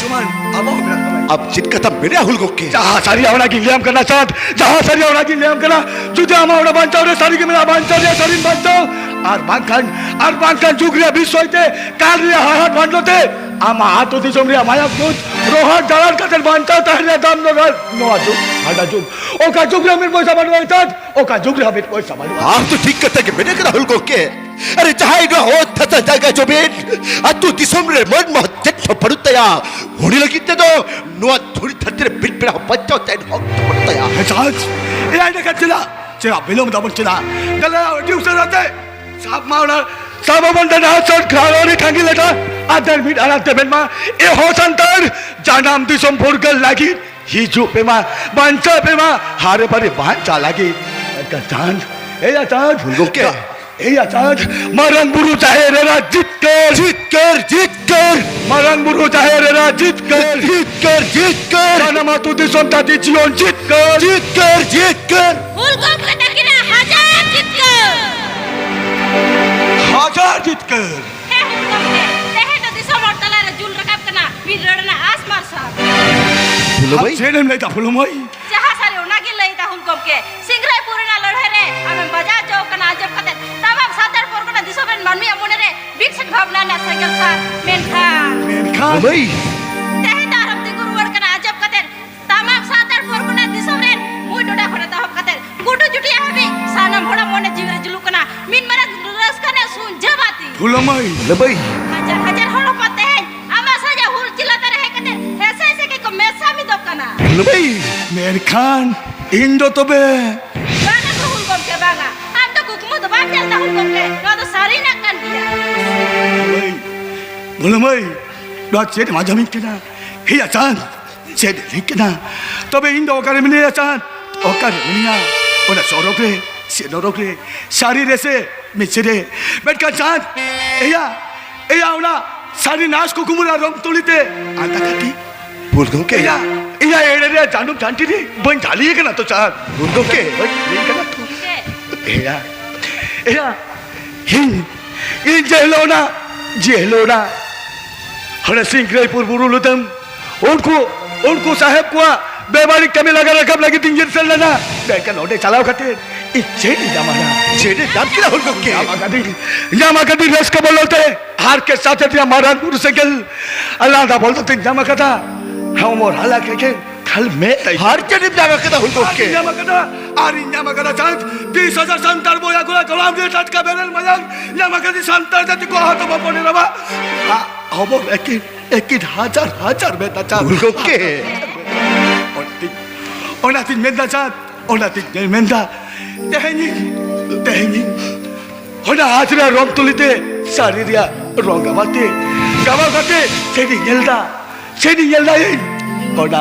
ᱥᱚᱢᱟᱱ ᱟᱢᱟᱜ ᱦᱚᱸ ᱢᱮᱱᱟᱜ ᱛᱟᱢᱟ᱾ ᱟᱢ ᱪᱮᱫ ᱠᱟᱛᱷᱟᱢ ᱢᱮᱱᱮᱜᱼᱟ ᱦᱩᱞ ᱜᱚᱢᱠᱮ? ᱡᱟᱦᱟᱸ ᱥᱟᱹᱨᱤᱭᱟ ᱚᱱᱟᱜᱤᱧ ᱞᱟᱹᱭᱟᱢ ᱠᱟᱱᱟ ᱪᱟᱸᱫ, ᱡᱟᱦᱟᱸ ᱥᱟᱹᱨᱤᱭᱟ ᱚᱱᱟᱜᱤᱧ ᱞᱟᱹᱭᱟᱢ ᱠᱟᱱᱟ᱾ ᱡᱩᱫᱤ ᱟᱢᱟᱜ ᱚᱱᱟ ᱵᱟᱧᱪᱟᱣ ᱨᱮ ᱥᱟᱹᱨᱤ ᱜᱮ ᱢᱮᱱᱟᱜᱼᱟ, ᱵᱟᱧᱪᱟᱣ ᱨᱮᱭᱟᱜ ᱥᱟᱹᱨᱤᱢ ᱵᱟᱧᱪᱟᱣ, ᱟᱨ ᱵᱟᱝᱠᱷᱟᱱ, ᱟᱨ ᱵᱟᱝᱠᱷᱟᱱ ᱡᱩᱜᱽ ᱨᱮᱭᱟᱜ ᱵᱤᱥᱚᱭ ᱛᱮ, ᱠᱟᱞ ᱨᱮᱭᱟᱜ ᱦᱟᱲᱦᱟᱫ ᱵᱷᱟᱱᱰᱚ ᱛᱮ ᱟᱢᱟᱜ ᱟᱹᱛᱩ ᱫᱤᱥᱚᱢ ᱨᱮᱭᱟᱜ ᱢᱟᱭᱟᱢ ᱠᱚ ᱨᱚᱦᱚᱲ ᱡᱟᱞᱟᱱ ᱠᱟᱛᱮ ᱵᱟᱧᱪᱟᱣ ᱛᱟᱦᱮᱱ ᱨᱮᱭᱟᱜ ᱫᱟᱢ ᱫᱚ ᱱᱚᱣᱟ ᱡᱩᱜᱽ, ᱦᱟᱸᱰᱟ ᱡᱩᱜᱽ᱾ ᱚᱠᱟ ᱡᱩᱜᱽ ᱨᱮ ᱢᱤᱫ ᱯᱚᱭᱥᱟ ᱵᱟᱹᱱᱩᱜᱼᱟ ᱪᱟᱸᱫ, ᱚᱠᱟ ᱡᱩᱜᱽ ᱨᱮ ᱢᱤᱫ ᱯᱚᱭᱥᱟ ᱵᱟᱹᱱᱩᱜᱼᱟ᱾ ᱟᱢ ᱫᱚ ᱴᱷᱤᱠ ᱠᱟᱛᱷᱟ ᱜᱮ ᱢᱮᱱ ᱠᱟᱫᱟ ᱦᱩᱞ ᱜᱚᱢᱠᱮ᱾ ᱟᱨᱮ, ᱡᱟᱦᱟᱸᱭ ᱱᱚᱣᱟ ᱚᱛ ᱡᱟᱭᱜᱟ ᱡᱚᱢᱤᱱ, ᱟᱹᱛᱩ ᱫᱤᱥᱚᱢ ᱨᱮ ᱢᱟᱹᱱ ᱢᱚᱦᱚᱛ ᱪᱮᱫ ᱦᱚᱸ ᱵᱟᱹᱱᱩᱜ ᱛᱟᱭᱟ᱾ ᱩᱱᱤ ᱞᱟᱹᱜᱤᱫ ᱛᱮᱫᱚ ᱱᱚᱣᱟ ᱫᱷᱩᱲᱤ ᱫᱷᱟᱹᱨᱛᱤ ᱨᱮ ᱵᱤᱱ ᱯᱮᱲᱟ ᱦᱚᱸ ᱵᱟᱧᱪᱟᱣ ᱛᱟᱦᱮᱱ ᱦᱚᱠ ᱫᱚ ᱵᱟᱹᱱᱩᱜ ᱛᱟᱭᱟ᱾ ᱦᱮᱸ ᱥᱟᱡᱽ, ᱮᱭᱟᱭ ᱰᱟᱠᱟᱛ ᱪᱮᱫᱟᱜ, ᱪᱮᱫᱟᱜ ᱵᱤᱞᱚᱢ ᱫᱟᱵᱚᱱ ᱪᱮᱫᱟᱜ? ᱫᱮᱞᱟ ᱟᱹᱰᱤ ᱩᱥᱟᱹᱨᱟ ᱛᱮ ᱥᱟᱵ ᱢᱟ ᱚᱱᱟ, ᱥᱟᱵ ᱟᱵᱚᱱ ᱫᱮᱞᱟ ᱥᱟᱨ ᱠᱷᱟᱨᱚᱱᱤ ᱴᱷᱟᱸᱜᱤ ᱞᱮᱴᱟ᱾ ᱟᱨ ᱫᱮᱱ ᱢᱤᱫ ᱟᱲᱟᱝ ᱛᱮ ᱢᱮᱱ ᱢᱟ, ᱮ ᱦᱚ ᱥᱟᱱᱛᱟᱲ, ᱡᱟᱱᱟᱢ ᱫᱤᱥᱚᱢ ᱯᱷᱩᱨᱜᱟᱹᱞ ᱞᱟᱹᱜᱤᱫ ᱦᱤᱡᱩᱜ ᱯᱮ ᱢᱟ, ᱵᱟᱧᱪᱟᱣ ᱯᱮ ᱢᱟ, ᱦᱟᱨᱮ ᱵᱟᱨᱮ ᱵᱟᱧᱪᱟᱣ ᱞᱟᱹᱜᱤᱫ᱾ ᱮᱱᱠᱷᱟᱱ ᱪᱟᱸᱫ, ᱮᱭᱟ ᱪᱟᱸᱫ, ᱜᱚᱢᱠᱮ᱾ ᱮᱭᱟ ᱪᱟᱸᱫ, ᱢᱟᱨᱟᱝ ᱵᱩᱨᱩ ᱡᱟᱦᱮᱨ ᱮᱨᱟ ᱡᱤᱛᱠᱟᱹᱨ᱾ ᱡᱤᱛᱠᱟᱹᱨ, ᱡᱤᱛᱠᱟᱹᱨ᱾ ᱢᱟᱨᱟᱝ ᱵᱩᱨᱩ ᱡᱟᱦᱮᱨ ᱮᱨᱟ ᱡᱤᱛᱠᱟᱹᱨ᱾ ᱡᱤᱛᱠᱟᱹᱨ, ᱡᱤᱛᱠᱟᱹᱨ᱾ ᱥᱟᱱᱟᱢ ᱟᱹᱛᱩ ᱫᱤᱥᱚᱢ ᱛᱟᱹᱛᱤ ᱡᱤᱭᱚᱱ ᱡᱤᱛᱠᱟᱹᱨ᱾ ᱡᱤᱛᱠᱟᱹᱨ, ᱡᱤᱛᱠᱟᱹᱨ᱾ ᱦᱩᱞ ᱜᱚᱢᱠᱮ ᱛᱟᱹᱠᱤᱱᱟᱜ ᱦᱟᱡᱟᱨ ᱡᱤᱛᱠᱟᱹᱨ᱾ ᱦᱟᱡᱟᱨ ᱡᱤᱛᱠᱟᱹᱨ᱾ ᱦᱮᱸ ᱦᱩᱞ ᱜᱚᱢᱠᱮ, ᱛᱮᱦᱮᱧ ᱫᱚ ᱫᱤᱥᱚᱢ ᱦᱚᱲ ᱛᱟᱞᱟᱨᱮ ᱡᱩᱞ ᱨᱟᱠᱟᱵ ᱠᱟᱱᱟ ᱵᱤᱨ ᱨᱮᱱᱟᱜ ᱟᱸᱥ ᱢᱟᱨᱥᱟᱞ᱾ ᱯᱷᱩᱞᱳ ᱢᱟᱹᱭ? ᱪᱮᱫ ᱮᱢ ᱞᱟᱹᱭᱫᱟ ᱯᱷᱩᱞᱳ ᱢᱟᱹᱭ? ᱡᱟᱦᱟᱸ ᱥᱟᱹᱨᱤ ᱚᱱᱟᱜᱮ ᱞᱟᱹᱭ ᱫᱟ ᱦᱩᱞ ᱜᱚᱢᱠᱮ᱾ ᱥᱤᱝᱨᱟᱹᱭᱯᱩᱨ ᱨᱮᱱᱟᱜ ᱞᱟᱹᱲᱦᱟᱹᱭ ᱨᱮ ᱟᱢᱮᱢ ᱵᱟᱡᱟᱣ ᱦᱚᱪᱚ ᱟᱠᱟᱱᱟ ᱟᱸᱡᱚᱢ ᱠᱟᱛᱮ ᱛᱟᱢᱟᱢ ᱥᱟᱱᱛᱟᱲ ᱯᱚᱨᱜᱚᱱᱟ ᱫᱤᱥᱚᱢ ᱨᱮᱱ ᱢᱟᱹᱱᱢᱤᱭᱟᱜ ᱢᱚᱱᱮ ᱨᱮ ᱵᱤᱠᱥᱤᱛ ᱵᱷᱟᱵᱽᱱᱟ ᱨᱮᱱᱟᱜ ᱥᱮᱸᱜᱮᱞ ᱥᱟᱨ᱾ ᱢᱮᱱᱠᱷᱟᱱ ᱢᱮᱱᱠᱷᱟᱱ ᱢᱟᱹᱭ᱾ ᱛᱮᱦᱮᱧ ᱫᱚ ᱟᱨᱦᱚᱸᱢ ᱛᱤᱸᱜᱩ ᱨᱩᱣᱟᱹᱲ ᱠᱟᱱᱟ ᱟᱸᱡᱚᱢ ᱠᱟᱛᱮ ᱛᱟᱢᱟᱢ ᱥᱟᱱᱛᱟᱲ ᱯᱚᱨᱜᱚᱱᱟ ᱫᱤᱥᱚᱢ ᱨᱮᱱ ᱢᱩᱸᱡ ᱰᱚᱰᱟ ᱠᱷᱚᱱ ᱮᱛᱚᱦᱚᱵ ᱠᱟᱛᱮ ᱜᱩᱰᱩ ᱪᱩᱴᱤᱭᱟ ᱦᱟᱹᱵᱤᱡ ᱥᱟᱱᱟᱢ ᱦᱚᱲᱟᱜ ᱢᱚᱱᱮ ᱡᱤᱣᱤ ᱨᱮ ᱡᱩᱞᱩᱜ ᱠᱟᱱᱟ ᱢᱤᱫ ᱢᱟᱨᱟᱝ ᱨᱟᱹᱥᱠᱟᱹ ᱨᱮᱱᱟᱜ ᱥᱩᱧᱡᱟᱹ ᱵᱟᱹᱛᱤ᱾ ᱯᱷᱩᱞᱳ ᱢᱟᱹᱭ᱾ ᱞᱟᱹᱵᱟᱹᱭ᱾ ᱦᱟᱡᱟᱨ ᱦᱟᱡᱟᱨ ᱦᱚᱲ ᱦᱚᱯᱚᱱ ᱛᱮᱦᱮᱧ ᱟᱢᱟᱜ ᱥᱟᱡᱟ ᱦᱩᱞ ᱪᱤᱞᱟᱹ ᱨᱮ ᱦᱮᱡ ᱠᱟᱛᱮ ᱦᱮᱸᱥᱮ ᱦᱮᱸᱥᱮ ᱜᱮᱠᱚ ᱢᱮᱥᱟ ᱢᱤᱫᱚᱜ ᱠᱟᱱᱟ᱾ ᱞᱟᱹᱵᱟᱹᱭ᱾ ᱢᱮᱱᱠᱷᱟᱱ ᱤᱧ ᱫᱚ ᱛᱚᱵᱮ? ᱵᱟᱝᱟ ᱜᱚ ᱦᱩᱞ ᱜᱚᱢᱠᱮ, ᱵᱟᱝᱟ᱾ ᱟᱢ ᱫᱚ ᱠᱩᱠᱢᱩ ᱫᱚ ᱵᱟᱢ ᱧᱮᱞ ᱮᱫᱟ ᱦᱩᱞ ᱜᱚᱢᱠᱮ, ᱱᱚᱣᱟ ᱫᱚ ᱥᱟᱹᱨᱤᱱᱟᱜ ᱠᱟᱱ ᱜᱮᱭᱟ᱾ ᱢᱟᱹᱭ, ᱵᱷᱩᱞᱟᱹ ᱢᱟᱹᱭ, ᱱᱚᱣᱟ ᱪᱮᱫ ᱮᱢ ᱟᱸᱡᱚᱢᱤᱧ ᱠᱟᱱᱟ? ᱦᱮᱭᱟ ᱪᱟᱸᱫ, ᱪᱮᱫ ᱮ ᱞᱟᱹᱭ ᱠᱟᱱᱟ? ᱛᱚᱵᱮ ᱤᱧ ᱫᱚ ᱚᱠᱟᱨᱮ ᱢᱤᱱᱟᱹᱧᱟ ᱪᱟᱸᱫ? ᱚᱠᱟᱨᱮ ᱢᱤᱱᱟᱹᱧᱟ? ᱚᱱᱟ ᱥᱚᱨᱚᱜ ᱨᱮ ᱥᱮ ᱱᱚᱨᱚᱠ ᱨᱮ, ᱥᱟᱹᱨᱤ ᱨᱮ ᱥᱮ ᱢᱤᱪᱷᱟᱹ ᱨᱮ? ᱢᱮᱱᱠᱷᱟᱱ ᱪᱟᱸᱫ, ᱮᱭᱟ, ᱮᱭᱟ, ᱚᱱᱟ ᱥᱟᱹᱨᱤ ᱱᱟᱥ ᱠᱩᱠᱢᱩ ᱨᱮᱱᱟᱜ ᱨᱚᱝ ᱛᱩᱞᱤ ᱛᱮ ᱟᱸᱫᱟ ᱠᱟᱹᱴᱤᱡ᱾ ᱵᱷᱩᱞ ᱜᱚᱢᱠᱮ᱾ ᱮᱭᱟ, ᱮᱭᱟ, ᱮᱲᱮ ᱨᱮ ᱡᱟᱹᱱᱩᱢ ᱡᱷᱟᱱᱴᱤ ᱨᱮ ᱵᱟᱹᱧ ᱡᱷᱟᱹᱞᱤ ᱟᱠᱟᱱᱟ ᱛᱚ ᱪᱟᱸᱫ᱾ ᱵᱷᱩᱞ ᱜᱚᱢᱠᱮ᱾ ᱵᱟᱹᱧ ᱡᱷᱟᱹᱞᱤ ᱟᱠᱟᱱᱟ ᱛᱚ᱾ ᱜᱚᱢᱠᱮ᱾ ᱮᱭᱟ, ᱮᱭᱟ, ᱤᱧ, ᱤᱧ ᱡᱮ ᱦᱤᱞᱳᱜ ᱚᱱᱟ, ᱡᱮ ᱦᱤᱞᱳᱜ ᱚᱱᱟ ᱦᱟᱱᱮ ᱥᱤᱝᱨᱟᱹᱭᱯᱩᱨ ᱵᱩᱨᱩ ᱞᱩᱛᱟᱹᱢ ᱩᱱᱠᱩ, ᱩᱱᱠᱩ ᱥᱟᱦᱮᱵ ᱠᱚᱣᱟᱜ ᱵᱮᱵᱟᱹᱲᱤᱡ ᱠᱟᱹᱢᱤ ᱞᱟᱜᱟ ᱨᱟᱠᱟᱵ ᱞᱟᱹᱜᱤᱫ ᱤᱧ ᱧᱤᱨ ᱥᱮᱱ ᱞᱮᱱᱟ᱾ ᱢᱮᱱᱠᱷᱟᱱ ᱚᱸᱰᱮ ᱪᱟᱞᱟᱣ ᱠᱟᱛᱮ ᱤᱧ ᱪᱮᱫ ᱤᱧ ᱧᱟᱢᱟ ᱱᱟ? ᱪᱮᱫ ᱮ ᱧᱟᱢ ᱠᱮᱫᱟ ᱦᱩᱞ ᱜᱚᱢᱠᱮ? ᱧᱟᱢ ᱟᱠᱟᱫᱤᱧ, ᱧᱟᱢ ᱟᱠᱟᱫᱤᱧ ᱨᱟᱹᱥᱠᱟᱹ ᱵᱚᱞᱚ ᱛᱮ ᱟᱨ ᱠᱮ ᱥᱟᱛᱮ ᱨᱮᱭᱟᱜ ᱢᱟᱨᱟᱝ ᱵᱩᱨᱩ ᱥᱮᱸᱜᱮᱞ ᱞᱟᱸᱫᱟ ᱵᱚᱞᱚ ᱛᱮᱧ ᱧᱟᱢ ᱟᱠᱟᱫᱟ᱾ ᱦᱚᱲᱢᱚ ᱦᱟᱞᱟ ᱠᱮᱠᱮ ᱟᱞᱮ ᱢᱮᱫ ᱛᱟᱭ ᱦᱟᱨ ᱪᱮᱫ ᱮᱢ ᱧᱟᱢ ᱠᱟᱫᱟ ᱦᱩᱞ ᱜᱚᱢᱠᱮ? ᱟᱨᱤᱧ ᱧᱟᱢ ᱠᱟᱫᱟ, ᱟᱨᱤᱧ ᱧᱟᱢ ᱠᱟᱫᱟ ᱪᱟᱸᱫ᱾ ᱛᱤᱥ ᱦᱟᱡᱟᱨ ᱥᱟᱱᱛᱟᱲ ᱵᱚᱭᱦᱟ ᱠᱚᱲᱟ ᱠᱚᱲᱟᱢ ᱨᱮ ᱴᱟᱴᱠᱟ ᱵᱮᱨᱮᱞ ᱢᱟᱭᱟᱝ ᱧᱟᱢ ᱠᱟᱫᱟ ᱥᱟᱱᱛᱟᱲ ᱡᱟᱹᱛᱤ ᱠᱚ ᱟᱦᱚᱛ ᱵᱚᱯᱚᱱ ᱮᱨᱟᱣᱟ᱾ ᱟ, ᱦᱚᱵᱚᱨ ᱮᱠᱤᱱ, ᱮᱠᱤᱱ ᱦᱟᱡᱟᱨ ᱦᱟᱡᱟᱨ ᱢᱮᱫ ᱫᱟ ᱪᱟᱸᱫ᱾ ᱦᱩᱞ ᱜᱚᱢᱠᱮ᱾ ᱚᱱᱟᱛᱤᱧ, ᱚᱱᱟᱛᱤᱧ ᱢᱮᱱᱫᱟ ᱪᱟᱸᱫ, ᱚᱱᱟᱛᱤᱧ ᱢᱮᱱᱫᱟ, ᱛᱮᱦᱮᱧ, ᱛᱮᱦᱮᱧ ᱚᱱᱟ ᱟᱡ ᱨᱮᱭᱟᱜ ᱨᱚᱝ ᱛᱩᱞᱤ ᱛᱮ ᱥᱟᱹᱨᱤ ᱨᱮᱭᱟᱜ ᱨᱚᱝ ᱜᱟᱢᱟᱛᱮ, ᱜᱟᱢᱟᱣ ᱠᱟᱛᱮ ᱥᱮᱫᱤᱧ ᱧᱮᱞ ᱫᱟ, ᱥᱮᱫᱤᱧ ᱧᱮᱞ ᱫᱟ ᱤᱧ᱾ ᱚᱱᱟ,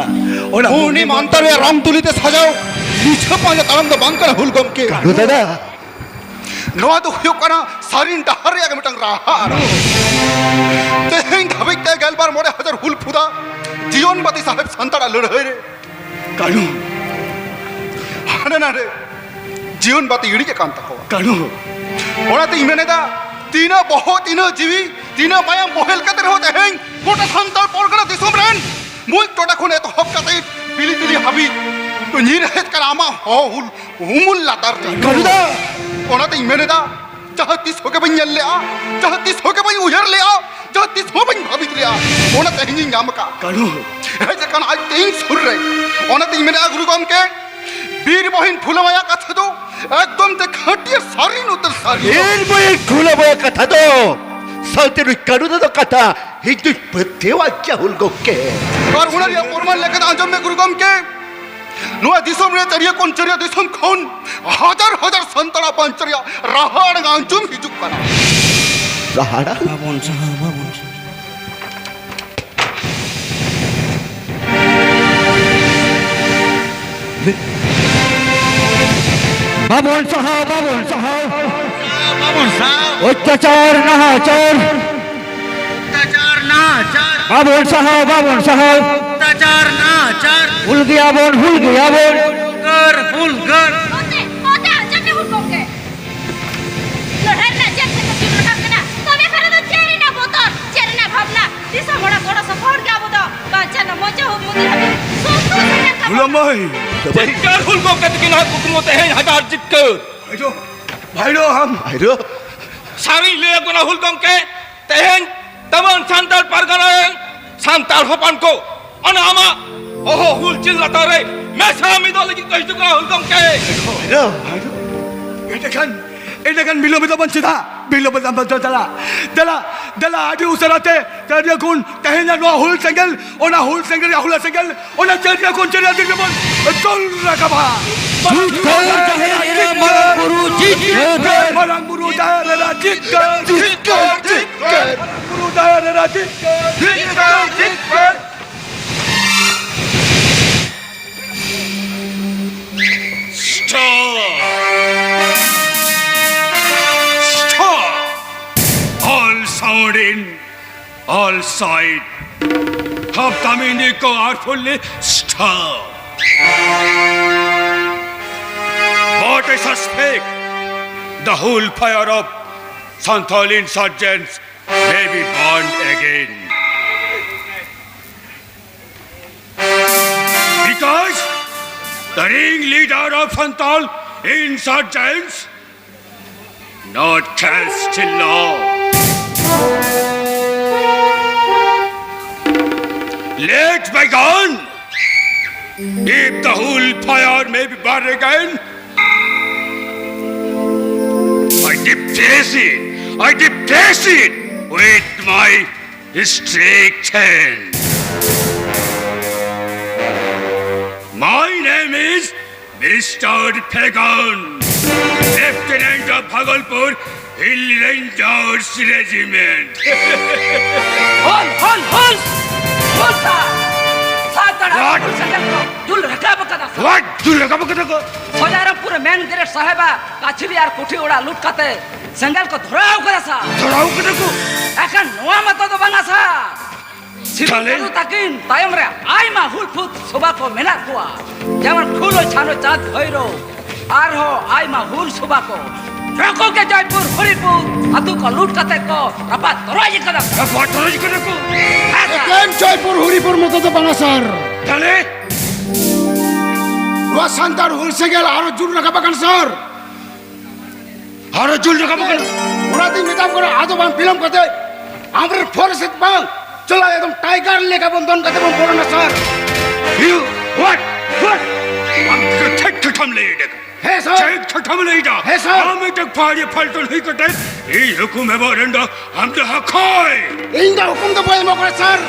ᱚᱱᱟ ᱩᱱᱤ ᱢᱚᱱᱛᱚᱨ ᱨᱮᱭᱟᱜ ᱨᱚᱝ ᱛᱩᱞᱤ ᱛᱮ ᱥᱟᱡᱟᱣ ᱢᱤᱪᱷᱟᱹ ᱯᱟᱸᱡᱟ ᱛᱟᱲᱟᱢ ᱫᱚ ᱵᱟᱝ ᱠᱟᱱᱟ ᱦᱩᱞ ᱜᱚᱢᱠᱮ᱾ ᱠᱟᱹᱱᱩ ᱫᱟᱫᱟ᱾ ᱱᱚᱣᱟ ᱫᱚ ᱦᱩᱭᱩᱜ ᱠᱟᱱᱟ ᱥᱟᱹᱨᱤᱱ ᱰᱟᱦᱟᱨ ᱨᱮᱭᱟᱜ ᱢᱤᱫᱴᱟᱝ ᱨᱟᱦᱟ ᱟᱲᱟᱜ᱾ ᱛᱮᱦᱮᱧ ᱫᱷᱟᱹᱵᱤᱡ ᱛᱮ ᱜᱮᱞᱵᱟᱨ ᱢᱚᱬᱮ ᱦᱟᱡᱟᱨ ᱦᱩᱞ ᱯᱷᱩᱫᱟ ᱡᱤᱭᱚᱱ ᱵᱟᱹᱛᱤ ᱥᱟᱦᱮᱵᱽ ᱥᱟᱱᱛᱟᱲᱟᱜ ᱞᱟᱹᱲᱦᱟᱹᱭ ᱨᱮ ᱠᱟᱹᱱᱩ᱾ ᱦᱟᱸᱰᱮ ᱱᱟᱰᱮ ᱡᱤᱭᱚᱱ ᱵᱟᱹᱛᱤ ᱤᱲᱤᱡ ᱟᱠᱟᱱ ᱛᱟᱠᱚᱣᱟ᱾ ᱠᱟᱹᱱᱩ᱾ ᱚᱱᱟᱛᱤᱧ ᱢᱮᱱᱮᱫᱟ, ᱛᱤᱱᱟᱹᱜ ᱵᱚᱦᱚᱜ, ᱛᱤᱱᱟᱹᱜ ᱡᱤᱣᱤ, ᱛᱤᱱᱟᱹᱜ ᱢᱟᱭᱟᱢ ᱵᱚᱦᱮᱞ ᱠᱟᱛᱮ ᱨᱮᱦᱚᱸ ᱛᱮᱦᱮᱧ ᱜᱚᱴᱟ ᱥᱟᱱᱛᱟᱲ ᱯᱚᱨᱜᱟᱱᱟ ᱫᱤᱥᱚᱢ ᱨᱮᱱ ᱢᱩᱪ ᱴᱚᱴᱷᱟ ᱠᱷᱚᱱ ᱮᱛᱚᱦᱚᱵ ᱠᱟᱛᱮ ᱵᱤᱞᱤ ᱵᱤᱞᱤ ᱦᱟᱹᱵᱤᱡ ᱧᱤᱨ ᱦᱮᱡ ᱠᱟᱱᱟ ᱟᱢᱟᱜ ᱦᱚ ᱦᱩᱞ ᱩᱢᱩᱞ ᱞᱟᱛᱟᱨ ᱨᱮ᱾ ᱠᱟᱹᱱᱩ ᱫᱟ! ᱚᱱᱟᱛᱤᱧ ᱢᱮᱱᱮᱫᱟ, ᱡᱟᱦᱟᱸ ᱛᱤᱥ ᱦᱚᱸ ᱜᱮ ᱵᱟᱹᱧ ᱧᱮᱞ ᱞᱮᱜᱼᱟ, ᱡᱟᱦᱟᱸ ᱛᱤᱥ ᱦᱚᱸ ᱜᱮ ᱵᱟᱹᱧ ᱩᱭᱦᱟᱹᱨ ᱞᱮᱜᱼᱟ, ᱡᱟᱦᱟᱸ ᱛᱤᱥ ᱦᱚᱸ ᱵᱟᱹᱧ ᱵᱷᱟᱵᱤᱛ ᱞᱮᱜᱼᱟ, ᱚᱱᱟ ᱛᱮᱦᱮᱧᱤᱧ ᱧᱟᱢ ᱟᱠᱟᱫ᱾ ᱠᱟᱹᱱᱩ᱾ ᱦᱮᱡ ᱟᱠᱟᱱ ᱟᱡ ᱛᱮ ᱤᱧ ᱥᱩᱨ ᱨᱮ᱾ ᱚᱱᱟᱛᱤᱧ ᱢᱮᱱᱮᱫᱼᱟ, ᱜᱩᱨᱩ ᱜᱚᱢᱠᱮ, ᱵᱤᱨ ᱵᱚᱦᱤᱱ ᱯᱷᱩᱞᱟᱹ ᱢᱟᱭᱟ ᱠᱟᱛᱷᱟ ᱫᱚ ᱮᱠᱫᱚᱢ ᱛᱮ ᱠᱷᱟᱹᱴᱤ ᱟᱨ ᱥᱟᱹᱨᱤ ᱩᱛᱟᱹᱨ ᱥᱟᱹᱨᱤ᱾ ᱵᱤᱨ ᱵᱚᱦᱤᱱ ᱯᱷᱩᱞᱟᱹ ᱢᱟᱭᱟ ᱠᱟᱛᱷᱟ ᱫᱚ ᱥᱟᱶᱛᱮ ᱱᱩᱭ ᱠᱟᱹᱱᱩ ᱫᱚ ᱠᱟᱛᱷᱟ ᱤᱧ ᱫᱩᱧ ᱯᱟᱹᱛᱭᱟᱹᱣᱟᱜ ᱜᱮᱭᱟ, ᱦᱩᱞ ᱜᱚᱢᱠᱮ᱾ ᱟᱨ ᱚᱱᱟ ᱨᱮᱭᱟᱜ ᱯᱨᱚᱢᱟᱱ ᱞᱮᱠᱟᱛᱮ ᱟᱸᱡᱚᱢ ᱢᱮ, ᱜᱩᱨᱩ ᱜᱚᱢᱠᱮ, ᱱᱚᱣᱟ ᱫᱤᱥᱚᱢ ᱨᱮ ᱪᱟᱹᱨᱤᱭᱟᱹ ᱠᱚᱱ ᱪᱟᱹᱨᱤᱭᱟᱹ ᱫᱤᱥᱚᱢ ᱠᱷᱚᱱ ᱦᱟᱡᱟᱨ ᱦᱟᱡᱟᱨ ᱥᱟᱱᱛᱟᱲᱟᱜ ᱵᱟᱧᱪᱟᱣ ᱨᱮᱭᱟᱜ ᱨᱟᱦᱟ ᱟᱲᱟᱝ ᱟᱸᱡᱚᱢ ᱦᱤᱡᱩᱜ ᱠᱟᱱᱟ᱾ ᱨᱟᱦᱟ ᱟᱲᱟᱝ? ᱵᱟᱵᱚᱱ ᱥᱟᱦᱟᱣ, ᱵᱟᱵᱚᱱ ᱥᱟᱦᱟᱣ᱾ ᱵᱟᱵᱚᱱ ᱥᱟᱦᱟᱣ, ᱵᱟᱵᱚᱱ ᱥᱟᱦᱟᱣ᱾ ᱵᱟᱵᱚᱱ ᱥᱟᱦᱟᱣ᱾ ᱚᱛᱛᱟᱪᱟᱨ, ᱱᱟᱦᱟᱪᱟᱨ᱾ ᱚᱛᱛᱟᱪᱟᱨ, ᱱᱟᱦᱟᱪᱟᱨ᱾ ᱵᱟᱵᱚᱱ ᱥᱟᱦᱟᱣ, ᱵᱟᱵᱚᱱ ᱥᱟᱦᱟᱣ᱾ ᱚᱛᱛᱟᱪᱟᱨ, ᱱᱟᱦᱟᱪᱟᱨ᱾ ᱦᱩᱞ ᱜᱮᱭᱟᱵᱚᱱ, ᱦᱩᱞ ᱜᱮᱭᱟᱵᱚᱱ᱾ ᱦᱩᱞᱜᱟᱹᱨ, ᱦᱩᱞᱜᱟᱹᱨ᱾ ᱚᱛᱮ, ᱚᱛᱮ, ᱟᱸᱡᱚᱢ ᱢᱮ, ᱦᱩᱞ ᱜᱚᱢᱠᱮ᱾ ᱞᱟᱹᱲᱦᱟᱹᱭ ᱨᱮᱱᱟᱜ ᱪᱮᱫ ᱥᱮᱫ ᱛᱮᱢ ᱨᱟᱠᱟᱵ ᱠᱟᱱᱟ? ᱛᱚᱵᱮ ᱠᱷᱟᱱ ᱫᱚ ᱪᱮᱫ ᱨᱮᱱᱟᱜ ᱵᱚᱛᱚᱨ? ᱪᱮᱫ ᱨᱮᱱᱟᱜ ᱵᱷᱟᱵᱽᱱᱟ? ᱫᱤᱥᱚᱢ ᱦᱚᱲᱟᱜ ᱜᱚᱲᱚ ᱥᱚᱯᱚᱦᱚᱫ ᱜᱮ ᱟᱵᱚ ᱫᱚ ᱵᱟᱧᱪᱟᱣ ᱨᱮᱱᱟᱜ ᱢᱚᱧᱪᱚ ᱦᱚᱸ ᱢᱚᱱᱫᱤᱨ ᱦᱟᱹᱵᱤᱡ ᱥᱚᱱᱛᱚᱨ ᱥᱮᱴᱮᱨ ᱛᱟᱵᱚᱱᱟ᱾ ᱦᱩᱞᱟᱹ ᱢᱟᱹᱭ, ᱡᱤᱛᱠᱟᱹᱨ ᱦᱩᱞ ᱜᱚᱢᱠᱮ ᱛᱟᱹᱠᱤᱱᱟᱜ ᱠᱩᱠᱢᱩ ᱛᱮᱦᱮᱧ ᱦᱟᱡᱟᱨ ᱡᱤᱛᱠᱟᱹᱨ᱾ ᱵᱷᱟᱭᱨᱳ, ᱵᱷᱟᱭᱨᱳ, ᱟᱢ᱾ ᱵᱷᱟᱭᱨᱳ᱾ ᱥᱟᱹᱨᱤᱧ ᱞᱟᱹᱭ ᱟᱠᱚ ᱠᱟᱱᱟ ᱦᱩᱞ ᱜᱚᱢᱠᱮ, ᱛᱮᱦᱮᱧ ᱛᱟᱵᱚᱱ ᱥᱟᱱᱛᱟᱲ ᱯᱟᱨᱜᱟᱱᱟ ᱨᱮᱱ ᱥᱟᱱᱛᱟᱲ ᱦᱚᱯᱚᱱ ᱠᱚ ᱚᱱᱟ ᱟᱢᱟᱜ ᱚᱦᱚ, ᱦᱩᱞ ᱪᱤᱱ ᱞᱟᱛᱟᱨ ᱨᱮ ᱢᱮᱥᱟ ᱢᱤᱫᱚᱜ ᱞᱟᱹᱜᱤᱫ ᱠᱚ ᱦᱤᱡᱩᱜ ᱠᱟᱱᱟ, ᱦᱩᱞ ᱜᱚᱢᱠᱮ᱾ ᱵᱷᱟᱭᱨᱳ, ᱵᱷᱟᱭᱨᱳ, ᱮᱸᱰᱮᱠᱷᱟᱱ, ᱮᱸᱰᱮᱠᱷᱟᱱ ᱵᱤᱞᱚᱢ ᱮᱫᱟ ᱵᱚᱱ ᱪᱮᱫᱟᱜ? ᱵᱤᱞᱚᱢ ᱮᱫᱟ ᱵᱚᱱ, ᱫᱮᱞᱟ, ᱫᱮᱞᱟ, ᱫᱮᱞᱟ, ᱟᱹᱰᱤ ᱩᱥᱟᱹᱨᱟ ᱛᱮ ᱪᱟᱹᱨᱤᱭᱟᱹ ᱠᱷᱚᱱ ᱛᱮᱦᱮᱧ ᱱᱚᱣᱟ ᱦᱩᱞ ᱥᱮᱸᱜᱮᱞ, ᱚᱱᱟ ᱦᱩᱞ ᱥᱮᱸᱜᱮᱞ ᱨᱮᱭᱟᱜ ᱦᱩᱞ ᱥᱮᱸᱜᱮᱞ, ᱚᱱᱟ ᱪᱟᱹᱨᱤᱭᱟᱹ ᱠᱷᱚᱱ ᱪᱟᱹᱨᱤᱭᱟᱹ ᱫᱤᱱ ᱨᱮᱵᱚᱱ ᱡᱩᱞ ᱨᱟᱠᱟᱵᱟ᱾ ᱡᱩᱞ ᱨᱟᱠᱟᱵᱟ᱾ ᱡᱟᱦᱮᱨ ᱮᱨᱟ ᱢᱟᱨᱟᱝ ᱵᱩᱨᱩ ᱡᱤᱛᱠᱟᱹᱨ᱾ ᱢᱟᱨᱟᱝ ᱵᱩᱨᱩ ᱡᱟᱦᱮᱨ ᱮᱨᱟ ᱡᱤᱛᱠᱟᱹᱨ᱾ ᱡᱤᱛᱠᱟᱹᱨ, ᱡᱤᱛᱠᱟᱹᱨ᱾ ᱢᱟᱨᱟᱝ ᱵᱩᱨᱩ ᱡᱟᱦᱮᱨ ᱮᱨᱟ ᱡᱤᱛᱠᱟᱹᱨ᱾ ᱡᱤᱛᱠᱟᱹᱨ, ᱡᱤᱛᱠᱟᱹᱨ᱾ Stop! Stop! All sound in, all side. Have Tamini ko artfully stop. What I suspect, the whole fire of Santhal insurgents may be burned again. Because the ringleader of Santal insurgents not cast in law. Let bygone. If the whole fire may be burned again, I depress it. I depress it with my strict hand. My name is Mister Pagan, Lieutenant of Bhagalpur Hill Rangers Regiment. Hall, hall, hall! Hall ᱥᱟ! ᱥᱟᱱᱛᱟᱲ ᱟᱜ ᱦᱩᱞ ᱥᱮᱸᱜᱮᱞ ᱠᱚ ᱡᱩᱞ ᱨᱟᱠᱟᱵ ᱟᱠᱟᱫᱟ ᱥᱟ᱾ What? ᱡᱩᱞ ᱨᱟᱠᱟᱵ ᱟᱠᱟᱫᱟ ᱠᱚ? ᱥᱚᱡᱟᱨᱟᱢᱯᱩᱨ ᱢᱮᱱ ᱜᱨᱮᱰ ᱥᱟᱦᱮᱵᱟ ᱠᱟᱪᱷᱨᱤ ᱟᱨ ᱠᱩᱴᱷᱤ ᱚᱲᱟᱜ ᱞᱩᱴ ᱠᱟᱛᱮ ᱥᱮᱸᱜᱮᱞ ᱠᱚ ᱫᱷᱚᱨᱟᱣ ᱠᱟᱫᱟ ᱥᱟ᱾ ᱫᱷᱚᱨᱟᱣ ᱠᱟᱫᱟ ᱠᱚ? ᱮᱠᱷᱟᱱ ᱱᱚᱣᱟ ᱢᱚᱛᱚ ᱫᱚ ᱵᱟᱝᱟ ᱥᱟ᱾ ᱥᱤᱫᱩ ᱛᱟᱦᱞᱮ? ᱠᱟᱹᱱᱦᱩ ᱛᱟᱹᱠᱤᱱ ᱛᱟᱭᱚᱢ ᱨᱮ ᱟᱭᱢᱟ ᱦᱩᱞ ᱯᱷᱩᱞ ᱥᱚᱵᱷᱟ ᱠᱚ ᱢᱮᱱᱟᱜ ᱠᱚᱣᱟ, ᱡᱮᱢᱚᱱ ᱯᱷᱩᱞᱳ ᱡᱷᱟᱱᱳ ᱪᱟᱸᱫ ᱵᱷᱳᱭᱨᱳ, ᱟᱨᱦᱚᱸ ᱟᱭᱢᱟ ᱦᱩᱞ ᱥᱚᱵᱷᱟ ᱠᱚ᱾ ᱱᱩᱠᱩ ᱜᱮ ᱡᱚᱭᱯᱩᱨ ᱦᱚᱨᱤᱯᱩᱨ ᱟᱹᱛᱩ ᱠᱚ ᱞᱩᱴ ᱠᱟᱛᱮ ᱠᱚ ᱨᱟᱯᱟᱜ ᱛᱚᱨᱚᱡ ᱠᱟᱫᱟ᱾ ᱨᱟᱯᱟᱜ ᱛᱚᱨᱚᱡ ᱠᱟᱫᱟ ᱠᱚ? ᱦᱮᱸ, ᱥᱟᱨ᱾ ᱮᱠᱮᱱ ᱡᱚᱭᱯᱩᱨ ᱦᱚᱨᱤᱯᱩᱨ ᱢᱚᱛᱚ ᱫᱚ ᱵᱟᱝᱟ, ᱥᱟᱨ᱾ ᱛᱟᱦᱞᱮ? ᱱᱚᱣᱟ ᱥᱟᱱᱛᱟᱲ ᱦᱩᱞ ᱥᱮᱸᱜᱮᱞ ᱟᱨᱚ ᱡᱩᱞ ᱨᱟᱠᱟᱵ ᱟᱠᱟᱱ, ᱥᱟᱨ᱾ ᱟᱨᱚ ᱡᱩᱞ ᱨᱟᱠᱟᱵ ᱠᱟᱱᱟ᱾ ᱚᱱᱟᱛᱤᱧ ᱢᱮᱛᱟᱢ ᱠᱟᱱᱟ, ᱟᱫᱚ ᱵᱟᱝ ᱵᱤᱞᱚᱢ ᱠᱟᱛᱮ ᱟᱢᱨᱮᱱ ᱯᱷᱚᱨᱮᱥᱴ ᱵᱟᱝ, ᱪᱚᱞᱚ ᱮᱠᱫᱚᱢ ᱴᱟᱭᱜᱟᱨ ᱞᱮᱠᱟ ᱵᱚᱱ ᱫᱚᱱ ᱠᱟᱛᱮ ᱵᱚᱱ ᱵᱚᱞᱚᱱᱟ, ᱥᱟᱨ᱾ You what? What? ᱟᱢ ᱫᱚ ᱪᱮᱫ ᱠᱟᱛᱷᱟᱢ ᱞᱟᱹᱭ ᱮᱫᱟ? ᱦᱮᱸ, ᱥᱟᱨ᱾ ᱪᱮᱫ ᱠᱟᱛᱷᱟᱢ ᱞᱟᱹᱭ ᱮᱫᱟ? ᱦᱮᱸ, ᱥᱟᱨ᱾ ᱟᱢ ᱢᱤᱫᱴᱟᱝ ᱯᱟᱦᱟᱲᱤ ᱯᱷᱟᱞᱴᱩᱱ ᱦᱩᱭ ᱠᱟᱛᱮ ᱤᱧ ᱦᱩᱠᱩᱢ ᱮᱢᱚᱜ ᱨᱮᱱ ᱫᱚ ᱟᱢ ᱫᱚ ᱚᱠᱚᱭ? ᱤᱧ ᱫᱚ ᱦᱩᱠᱩᱢ ᱫᱚ ᱵᱟᱹᱧ ᱮᱢᱚᱜ ᱠᱟᱱᱟ, ᱥᱟᱨ᱾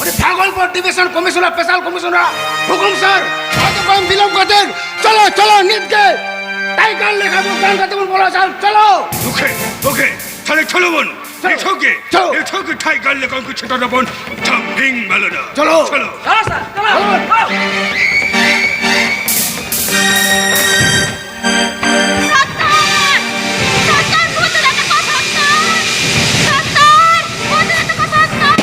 ᱩᱱᱤ ᱯᱷᱟᱜᱚᱞᱯᱩᱨ ᱰᱤᱵᱤᱡᱚᱱ ᱠᱚᱢᱤᱥᱚᱱᱟᱨ, ᱥᱯᱮᱥᱟᱞ ᱠᱚᱢᱤᱥᱚᱱᱟᱨ ᱦᱩᱠᱩᱢ, ᱥᱟᱨ᱾ ᱟᱫᱚ ᱵᱟᱝ ᱵᱤᱞᱚᱢ ᱠᱟᱛᱮ ᱪᱚᱞᱚ, ᱪᱚᱞᱚ, ᱱᱤᱛ ᱜᱮ ᱴᱟᱭᱜᱟᱨ ᱞᱮᱠᱟ ᱵᱚᱱ ᱜᱟᱱ ᱠᱟᱛᱮ ᱵᱚᱱ ᱵᱚᱞᱚ, ᱥᱟᱨ᱾ ᱪᱚᱞᱚ᱾ ᱳᱠᱮ, ᱳᱠᱮ, ᱛᱟᱦᱞᱮ ᱪᱚᱞᱚ ᱵᱚᱱ᱾ ᱪᱚᱞᱚ᱾ ᱱᱤᱛᱚᱜ ᱜᱮ, ᱪᱚᱞᱚ᱾ ᱱᱤᱛᱚᱜ ᱜᱮ ᱴᱟᱭᱜᱟᱨ ᱞᱮᱠᱟ ᱩᱱᱠᱩ ᱪᱷᱟᱛᱟ ᱫᱚᱵᱚᱱ ᱛᱷᱟᱢᱵᱤᱝ ᱢᱟᱞᱚᱴᱟ᱾ ᱪᱚᱞᱚ᱾ ᱪᱚᱞᱚ᱾ ᱪᱚᱞᱚ, ᱥᱟᱨ, ᱪᱚᱞᱚ᱾ ᱪᱚᱞᱚ᱾ ᱥᱚᱛᱛᱚᱨ! ᱥᱚᱛᱛᱚᱨ! ᱵᱷᱩᱛ ᱨᱮ ᱛᱟᱠᱚ ᱥᱚᱛᱛᱚᱨ! ᱥᱚᱛᱛᱚᱨ! ᱵᱷᱩᱛ ᱨᱮ ᱛᱟᱠᱚ ᱥᱚᱛᱛᱚᱨ!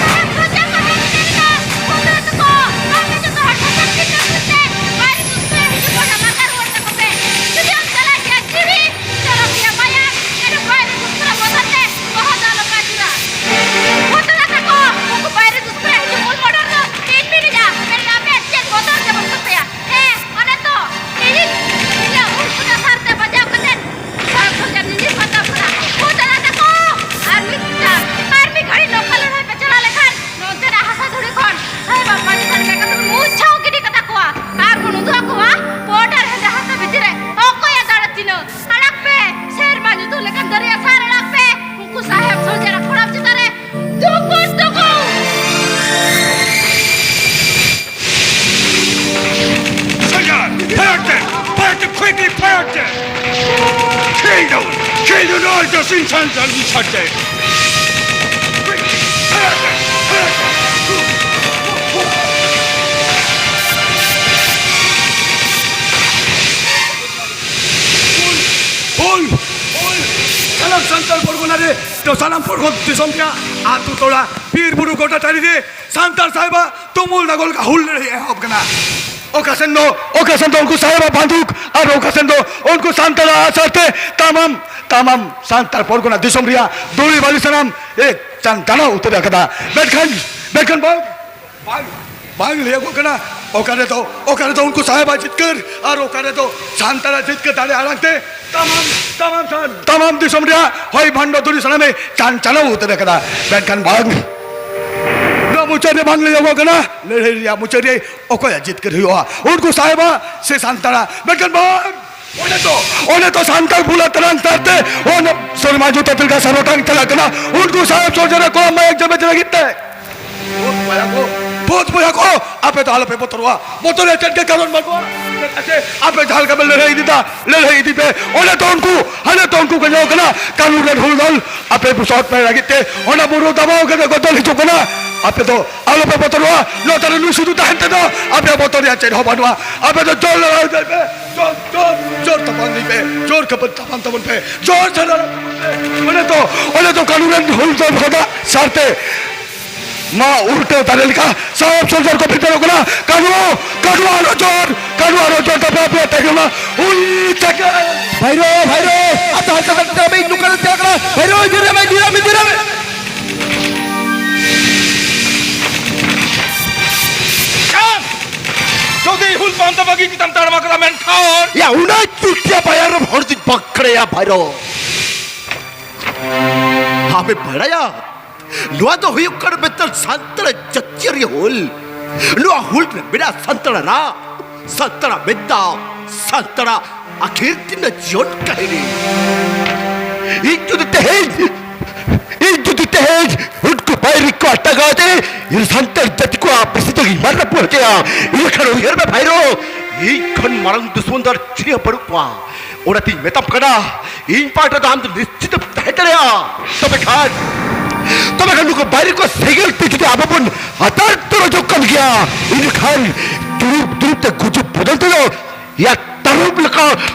ᱥᱟᱦᱮᱵ ᱥᱚᱡᱟ ᱠᱚ ᱦᱮᱡ ᱥᱮᱴᱮᱨ ᱮᱱᱟ! ᱵᱷᱩᱛ ᱨᱮ ᱛᱟᱠᱚ! ᱟᱯᱮ ᱡᱚᱛᱚ ᱦᱚᱲ ᱥᱟᱥᱟᱝ ᱠᱤᱱ ᱠᱟᱹᱯᱤ ᱛᱮ ᱵᱟᱭᱨᱮ ᱫᱩᱥᱨᱟ ᱦᱤᱡᱩᱜ ᱦᱚᱲ ᱞᱟᱜᱟ ᱨᱩᱣᱟᱹᱲ ᱛᱟᱠᱚ ᱯᱮ! ᱡᱩᱫᱤ ᱮᱢ ᱪᱟᱞᱟᱜ ᱜᱮᱭᱟ ᱡᱤᱣᱤ, ᱪᱟᱞᱟᱜ ᱜᱮᱭᱟ ᱢᱟᱭᱟᱢ, ᱮᱱ ᱵᱟᱭᱨᱮ ᱫᱩᱥᱨᱟ ᱵᱚᱫᱚᱞ ᱛᱮ ᱵᱚᱦᱚᱜ ᱫᱚ ᱟᱞᱚ ᱯᱮ ᱟᱹᱪᱩᱨᱟ! ᱵᱷᱩᱛ ᱨᱮ ᱛᱟᱠᱚ! ᱩᱱᱠᱩ ᱵᱟᱭᱨᱮ ᱫᱩᱥᱨᱟ ᱦᱤᱡᱩᱜ ᱢᱩᱞ ᱢᱚᱰᱚᱨ ᱫᱚ ᱛᱤᱱ ᱢᱤᱱᱤᱴ ᱟ! ᱢᱮᱱ ᱫᱟᱯᱮ ᱪᱮᱫ ᱵᱚᱛᱚᱨ ᱜᱮ ᱵᱟᱹᱱᱩᱜ ᱛᱟᱯᱮᱭᱟ! ᱦᱮᱸ, ᱚᱱᱮ ᱛᱚ, ᱛᱮᱦᱮᱧ ᱤᱧᱟᱹᱜ ᱩᱞ ᱠᱚᱴᱟ ᱥᱟᱨ ᱛᱮ ᱵᱟᱡᱟᱣ ᱠᱟᱛᱮ ᱥᱟᱨ ᱥᱚᱡᱟ ᱱᱤᱡᱮ ᱥᱟᱨ ᱠᱟᱱᱟ᱾ ᱠᱚ ᱪᱟᱞᱟᱜ ᱛᱟᱠᱚ᱾ ᱟᱨ ᱢᱤᱫᱴᱟᱝ, ᱟᱨ ᱢᱤᱫ ᱜᱷᱟᱹᱲᱤ ᱱᱚᱝᱠᱟ ᱞᱟᱹᱲᱦᱟᱹᱭ ᱯᱮ ᱪᱟᱞᱟᱣ ᱞᱮᱠᱷᱟᱱ ᱱᱚᱱᱛᱮᱱᱟᱜ ᱦᱟᱥᱟ ᱫᱷᱩᱲᱤ ᱠᱷᱚᱱ ᱥᱟᱦᱮᱵᱟᱜ ᱯᱟᱹᱴᱤ ᱥᱟᱨ ᱞᱮᱠᱟ ᱛᱮᱵᱚᱱ ᱢᱩᱪᱷᱟᱹᱣ ᱜᱤᱰᱤ ᱠᱟᱛᱟ ᱠᱚᱣᱟ᱾ ᱟᱨ ᱵᱚᱱ ᱩᱫᱩᱜ ᱟᱠᱚᱣᱟ ᱯᱚᱴᱟᱨ ᱦᱮᱸᱫᱮ ᱦᱟᱥᱟ ᱵᱷᱤᱛᱤᱨ ᱨᱮ ᱚᱠᱚᱭᱟᱜ ᱫᱟᱲᱮ ᱛᱤᱱᱟᱹᱜ᱾ ᱟᱲᱟᱜ ᱯᱮ, ᱥᱮᱨᱢᱟ ᱧᱩᱛᱩᱢ ᱞᱮᱠᱟᱱ ᱫᱚᱨᱭᱟ ᱥᱟᱨ ᱟᱲᱟᱜ ᱯᱮ᱾ ᱩᱱᱠᱩ ᱥᱟᱦᱮᱵ ᱥᱚᱡᱟ ᱠᱚᱲᱟᱢ ᱪᱮᱛᱟᱱ ᱨᱮ ᱫᱩᱠᱩ ᱫᱩᱠᱩ᱾ Soldier, fire them! Fire them quickly, fire them! Kill them! Kill them all, just in time, just in time! Quickly, fire them! Fire them! ᱦᱩᱞ! ᱦᱩᱞ! ᱥᱟᱱᱟᱢ ᱥᱟᱱᱛᱟᱲ ᱯᱚᱨᱜᱚᱱᱟ ᱨᱮ, ᱥᱟᱱᱟᱢ ᱯᱚᱨᱜᱚᱱ ᱫᱤᱥᱚᱢ ᱨᱮᱭᱟᱜ ᱟᱹᱛᱩ ᱴᱚᱞᱟ, ᱵᱤᱨ ᱵᱩᱨᱩ ᱜᱚᱴᱟ ᱴᱟᱺᱰᱤ ᱨᱮ ᱥᱟᱱᱛᱟᱲ ᱥᱟᱦᱮᱵᱟᱜ ᱛᱩᱢᱩᱞ ᱫᱟᱜᱚᱞ ᱦᱩᱞ ᱞᱟᱹᱲᱦᱟᱹᱭ ᱮᱦᱚᱵ ᱠᱟᱱᱟ᱾ ᱚᱠᱟ ᱥᱮᱱ ᱫᱚ, ᱚᱠᱟ ᱥᱮᱱ ᱫᱚ ᱩᱱᱠᱩ ᱥᱟᱦᱮᱵᱟᱜ ᱵᱟᱱᱫᱩᱠ ᱟᱨ ᱚᱠᱟ ᱥᱮᱱ ᱫᱚ ᱩᱱᱠᱩ ᱥᱟᱱᱛᱟᱲᱟᱜ ᱟᱜᱼᱥᱟᱨ ᱛᱮ ᱛᱟᱢᱟᱢ, ᱛᱟᱢᱟᱢ ᱥᱟᱱᱛᱟᱲ ᱯᱚᱨᱜᱚᱱᱟ ᱫᱤᱥᱚᱢ ᱨᱮᱭᱟᱜ ᱫᱷᱩᱲᱤ ᱵᱟᱹᱞᱤ ᱥᱟᱱᱟᱢ ᱮ ᱪᱟᱱ ᱫᱟᱱᱟ ᱩᱛᱟᱹᱨ ᱟᱠᱟᱫᱟ᱾ ᱢᱮᱱᱠᱷᱟᱱ, ᱢᱮᱱᱠᱷᱟᱱ ᱵᱟᱝ, ᱵᱟᱝ, ᱵᱟᱝ ᱞᱟᱹᱭᱟᱜᱚᱜ ᱠᱟᱱᱟ ᱚᱠᱟ ᱨᱮᱫᱚ, ᱚᱠᱟ ᱨᱮᱫᱚ ᱩᱱᱠᱩ ᱥᱟᱦᱮᱵᱟᱜ ᱡᱤᱛᱠᱟᱹᱨ ᱟᱨ ᱚᱠᱟ ᱨᱮᱫᱚ ᱥᱟᱱᱛᱟᱲᱟᱜ ᱡᱤᱛᱠᱟᱹᱨ ᱫᱟᱲᱮ ᱟᱲᱟᱝ ᱛᱮ ᱛᱟᱢᱟᱢ, ᱛᱟᱢᱟᱢ, ᱛᱟᱢᱟᱢ ᱫᱤᱥᱚᱢ ᱨᱮᱭᱟᱜ ᱦᱚᱭ ᱵᱷᱟᱱᱰᱚ ᱫᱷᱩᱲᱤ ᱥᱟᱱᱟᱢᱮ ᱪᱟᱱ ᱪᱟᱱᱟᱣ ᱩᱛᱟᱹᱨ ᱟᱠᱟᱫᱟ᱾ ᱢᱮᱱᱠᱷᱟᱱ ᱵᱟᱝ, ᱱᱚᱣᱟ ᱢᱩᱪᱟᱹᱫ ᱨᱮ ᱵᱟᱝ ᱞᱟᱹᱭᱚᱜᱚᱜ ᱠᱟᱱᱟ, ᱞᱟᱹᱲᱦᱟᱹᱭ ᱨᱮᱭᱟᱜ ᱢᱩᱪᱟᱹᱫ ᱨᱮ ᱚᱠᱚᱭᱟᱜ ᱡᱤᱛᱠᱟᱹᱨ ᱦᱩᱭᱩᱜᱼᱟ, ᱩᱱᱠᱩ ᱥᱟᱦᱮᱵᱟᱜ ᱥᱮ ᱥᱟᱱᱛᱟᱲᱟᱜ? ᱢᱮᱱᱠᱷᱟᱱ ᱵᱟᱝ, ᱚᱸᱰᱮ ᱫᱚ, ᱚᱸᱰᱮ ᱫᱚ ᱥᱟᱱᱛᱟᱲ ᱵᱷᱩᱞᱟ ᱛᱟᱲᱟᱝ ᱛᱟᱨᱛᱮ ᱚᱱᱟ ᱥᱚᱨᱢᱟ ᱡᱩᱛᱟᱹ ᱛᱤᱞᱠᱟ ᱥᱟᱨᱚᱴᱟᱝ ᱪᱟᱞᱟᱜ ᱠᱟᱱᱟ, ᱩᱱᱠᱩ ᱥᱟᱦᱮᱵ ᱥᱚᱨᱡᱚᱱ ᱠᱚᱣᱟ ᱢᱟᱭᱟᱝ ᱡᱚᱢᱮᱫ ᱞᱟᱹᱜᱤᱫ ᱛᱮ᱾ ᱵᱚᱫ ᱵᱚᱭᱦᱟ ᱠᱚ, ᱵᱚᱫ ᱵᱚᱭᱦᱟ ᱠᱚ, ᱟᱯᱮ ᱫᱚ ᱟᱞᱚᱯᱮ ᱵᱚᱛᱚᱨᱚᱜᱼᱟ, ᱵᱚᱛᱚᱨ ᱨᱮᱭᱟᱜ ᱪᱮᱫ ᱜᱮ ᱠᱟᱨᱚᱱ ᱵᱟᱹᱱᱩᱜᱼᱟ᱾ ᱟᱯᱮ ᱡᱟᱦᱟᱸ ᱞᱮᱠᱟ ᱯᱮ ᱞᱟᱹᱲᱦᱟᱹᱭ ᱤᱫᱤ ᱫᱟ, ᱞᱟᱹᱲᱦᱟᱹᱭ ᱤᱫᱤ ᱯᱮ᱾ ᱚᱸᱰᱮ ᱫᱚ ᱩᱱᱠᱩ, ᱦᱟᱱᱮ ᱛᱚ ᱩᱱᱠᱩ ᱠᱚ ᱧᱮᱞᱚᱜ ᱠᱟᱱᱟ, ᱠᱟᱹᱱᱩᱱ ᱨᱮᱱ ᱦᱩᱞ ᱫᱚᱞ ᱟᱯᱮ ᱵᱩᱥᱟᱹᱣ ᱯᱮ ᱞᱟᱹᱜᱤᱫ ᱛᱮ ᱚᱱᱟ ᱵᱩᱨᱩ ᱫᱟᱵᱟᱣ ᱠᱟᱛᱮ ᱠᱚ ᱫᱟᱹᱲ ᱦᱤᱡᱩᱜ ᱠᱟᱱᱟ᱾ ᱟᱯᱮ ᱫᱚ ᱟᱞᱚᱯᱮ ᱵᱚᱛᱚᱨᱚᱜᱼᱟ, ᱱᱚᱛᱮ ᱨᱮ ᱱᱩᱭ ᱥᱩᱫᱷᱩ ᱛᱟᱦᱮᱱ ᱛᱮᱫᱚ ᱟᱯᱮᱭᱟᱜ ᱵᱚᱛᱚᱨ ᱨᱮᱭᱟᱜ ᱪᱮᱫ ᱦᱚᱸ ᱵᱟᱹᱱᱩᱜᱼᱟ᱾ ᱟᱯᱮ ᱫᱚ ᱡᱳᱨ ᱞᱟᱲᱟᱣ ᱤᱫᱤ ᱯᱮ, ᱡᱳᱨ, ᱡᱳᱨ, ᱡᱳᱨ ᱛᱟᱯᱟᱢ ᱤᱫᱤ ᱯᱮ, ᱡᱳᱨ ᱠᱷᱟᱹᱯᱟᱹᱨᱤ ᱛᱟᱯᱟᱢ ᱛᱟᱵᱚᱱ ᱯᱮ, ᱡᱳᱨ ᱡᱷᱟᱜᱽᱲᱟ ᱛᱟᱵᱚᱱ ᱯᱮ᱾ ᱚᱱᱮ ᱛᱚ, ᱚᱱᱮ ᱛᱚ ᱠᱟᱹᱱᱩᱱ ᱨᱮᱱ ᱦᱩᱞ ᱫᱚᱞ ᱦᱚᱲᱟᱜ ᱥᱟᱨᱛᱮ ᱢᱟ ᱩᱞᱴᱟᱹ ᱫᱟᱲᱮ ᱞᱮᱠᱟ ᱥᱟᱦᱮᱵ ᱥᱚᱨᱫᱟᱨ ᱠᱚ ᱵᱷᱤᱛᱟᱹᱨᱚᱜ ᱠᱟᱱᱟ᱾ ᱠᱟᱹᱱᱩ, ᱠᱟᱹᱱᱩ ᱟᱨᱚ ᱡᱳᱨ, ᱠᱟᱹᱱᱩ ᱟᱨᱚ ᱡᱳᱨ ᱛᱟᱯᱮ ᱟᱯᱮᱭᱟᱜ ᱛᱟᱭᱱᱚᱢ ᱢᱟ ᱩᱞ ᱪᱟᱠᱟ᱾ ᱵᱷᱟᱭᱨᱳ, ᱵᱷᱟᱭᱨᱳ, ᱟᱛᱟ ᱦᱟᱛᱟ ᱛᱟᱠᱛᱟ ᱵᱤ ᱱᱩᱠᱟ ᱛᱮ ᱪᱟᱞᱟᱜ ᱠᱟᱱᱟ᱾ ᱵᱷᱟᱭᱨᱳ, ᱤᱫᱤ ᱨᱮ ᱢᱮ, ᱤᱫᱤ ᱨᱮ ᱢᱮ, ᱤᱫᱤ ᱨᱮ ᱢᱮ᱾ ᱡᱩᱫᱤ ᱦᱩᱞ ᱯᱟᱱᱛᱷᱟ ᱵᱟᱹᱜᱤ ᱠᱟᱛᱮᱢ ᱛᱟᱲᱟᱢ ᱟᱠᱟᱫᱟ ᱢᱮᱱᱠᱷᱟᱱ ᱭᱟ, ᱩᱱᱟᱹᱜ ᱪᱩᱴᱤᱭᱟ ᱵᱟᱭᱟᱨ ᱨᱮ ᱦᱚᱲ ᱫᱩᱧ ᱵᱟᱠᱲᱮᱭᱟ ᱵᱷᱟᱭᱨᱳ᱾ ᱟᱯᱮ ᱵᱟᱲᱟᱭᱟ? ᱱᱚᱣᱟ ᱫᱚ ᱦᱩᱭᱩᱜ ᱠᱟᱱᱟ ᱢᱤᱫᱴᱟᱝ ᱥᱟᱱᱛᱟᱲ ᱡᱟᱹᱛᱤᱭᱟᱹᱨᱤ ᱦᱩᱞ᱾ ᱱᱚᱣᱟ ᱦᱩᱞ ᱨᱮ ᱢᱮᱱᱟᱜᱼᱟ ᱥᱟᱱᱛᱟᱲ ᱨᱟᱜ, ᱥᱟᱱᱛᱟᱲ ᱢᱮᱫ ᱫᱟᱜ, ᱥᱟᱱᱛᱟᱲ ᱟᱹᱠᱷᱤᱨ ᱛᱤᱱᱟᱹᱜ ᱡᱤᱭᱚᱱ ᱠᱟᱹᱦᱱᱤ᱾ ᱤᱧ ᱡᱩᱫᱤ ᱛᱮᱦᱮᱧ, ᱤᱧ ᱡᱩᱫᱤ ᱛᱮᱦᱮᱧ ᱩᱱᱠᱩ ᱵᱟᱭᱨᱤ ᱠᱚ ᱟᱴᱟᱜᱟᱣ ᱛᱮ ᱤᱧ ᱥᱟᱱᱛᱟᱲ ᱡᱟᱹᱛᱤ ᱠᱚᱣᱟᱜ ᱵᱮᱥᱤ ᱫᱚ ᱤᱧ ᱵᱟᱝ ᱨᱟᱹᱯᱩᱫ ᱦᱚᱪᱚᱭᱟ᱾ ᱤᱧ ᱠᱷᱟᱱ ᱩᱭᱦᱟᱹᱨ ᱢᱮ ᱵᱷᱟᱭᱨᱳ, ᱤᱧ ᱠᱷᱚᱱ ᱢᱟᱨᱟᱝ ᱫᱩᱥᱢᱚᱱ ᱫᱚ ᱟᱨ ᱪᱤᱞᱤ ᱦᱚᱸ ᱵᱟᱹᱱᱩᱜ ᱠᱚᱣᱟ᱾ ᱚᱱᱟᱛᱤᱧ ᱢᱮᱛᱟᱢ ᱠᱟᱱᱟ, ᱤᱧ ᱯᱟᱦᱴᱟ ᱫᱚ ᱟᱢ ᱫᱚ ᱱᱤᱥᱪᱤᱛ ᱮᱢ ᱛᱟᱦᱮᱸ ᱫᱟᱲᱮᱭᱟᱜᱼᱟ᱾ ᱛᱚᱵᱮ ᱠᱷᱟᱱ, ᱛᱚᱵᱮ ᱠᱷᱟᱱ ᱱᱩᱠᱩ ᱵᱟᱭᱨᱤ ᱠᱚ ᱥᱮᱸᱜᱮᱞ ᱛᱮ ᱡᱩᱫᱤ ᱟᱵᱚ ᱵᱚᱱ ᱟᱛᱟᱨ ᱩᱛᱟᱹᱨ ᱦᱚᱪᱚᱜ ᱠᱟᱱ ᱜᱮᱭᱟ, ᱤᱱᱟᱹᱠᱷᱟᱱ ᱫᱩᱲᱩᱵ ᱫᱩᱲᱩᱵ ᱛᱮ ᱜᱩᱡᱩᱜ ᱵᱚᱫᱚᱞ ᱛᱮᱫᱚ ᱭᱟ ᱛᱟᱹᱨᱩᱵ ᱞᱮᱠᱟ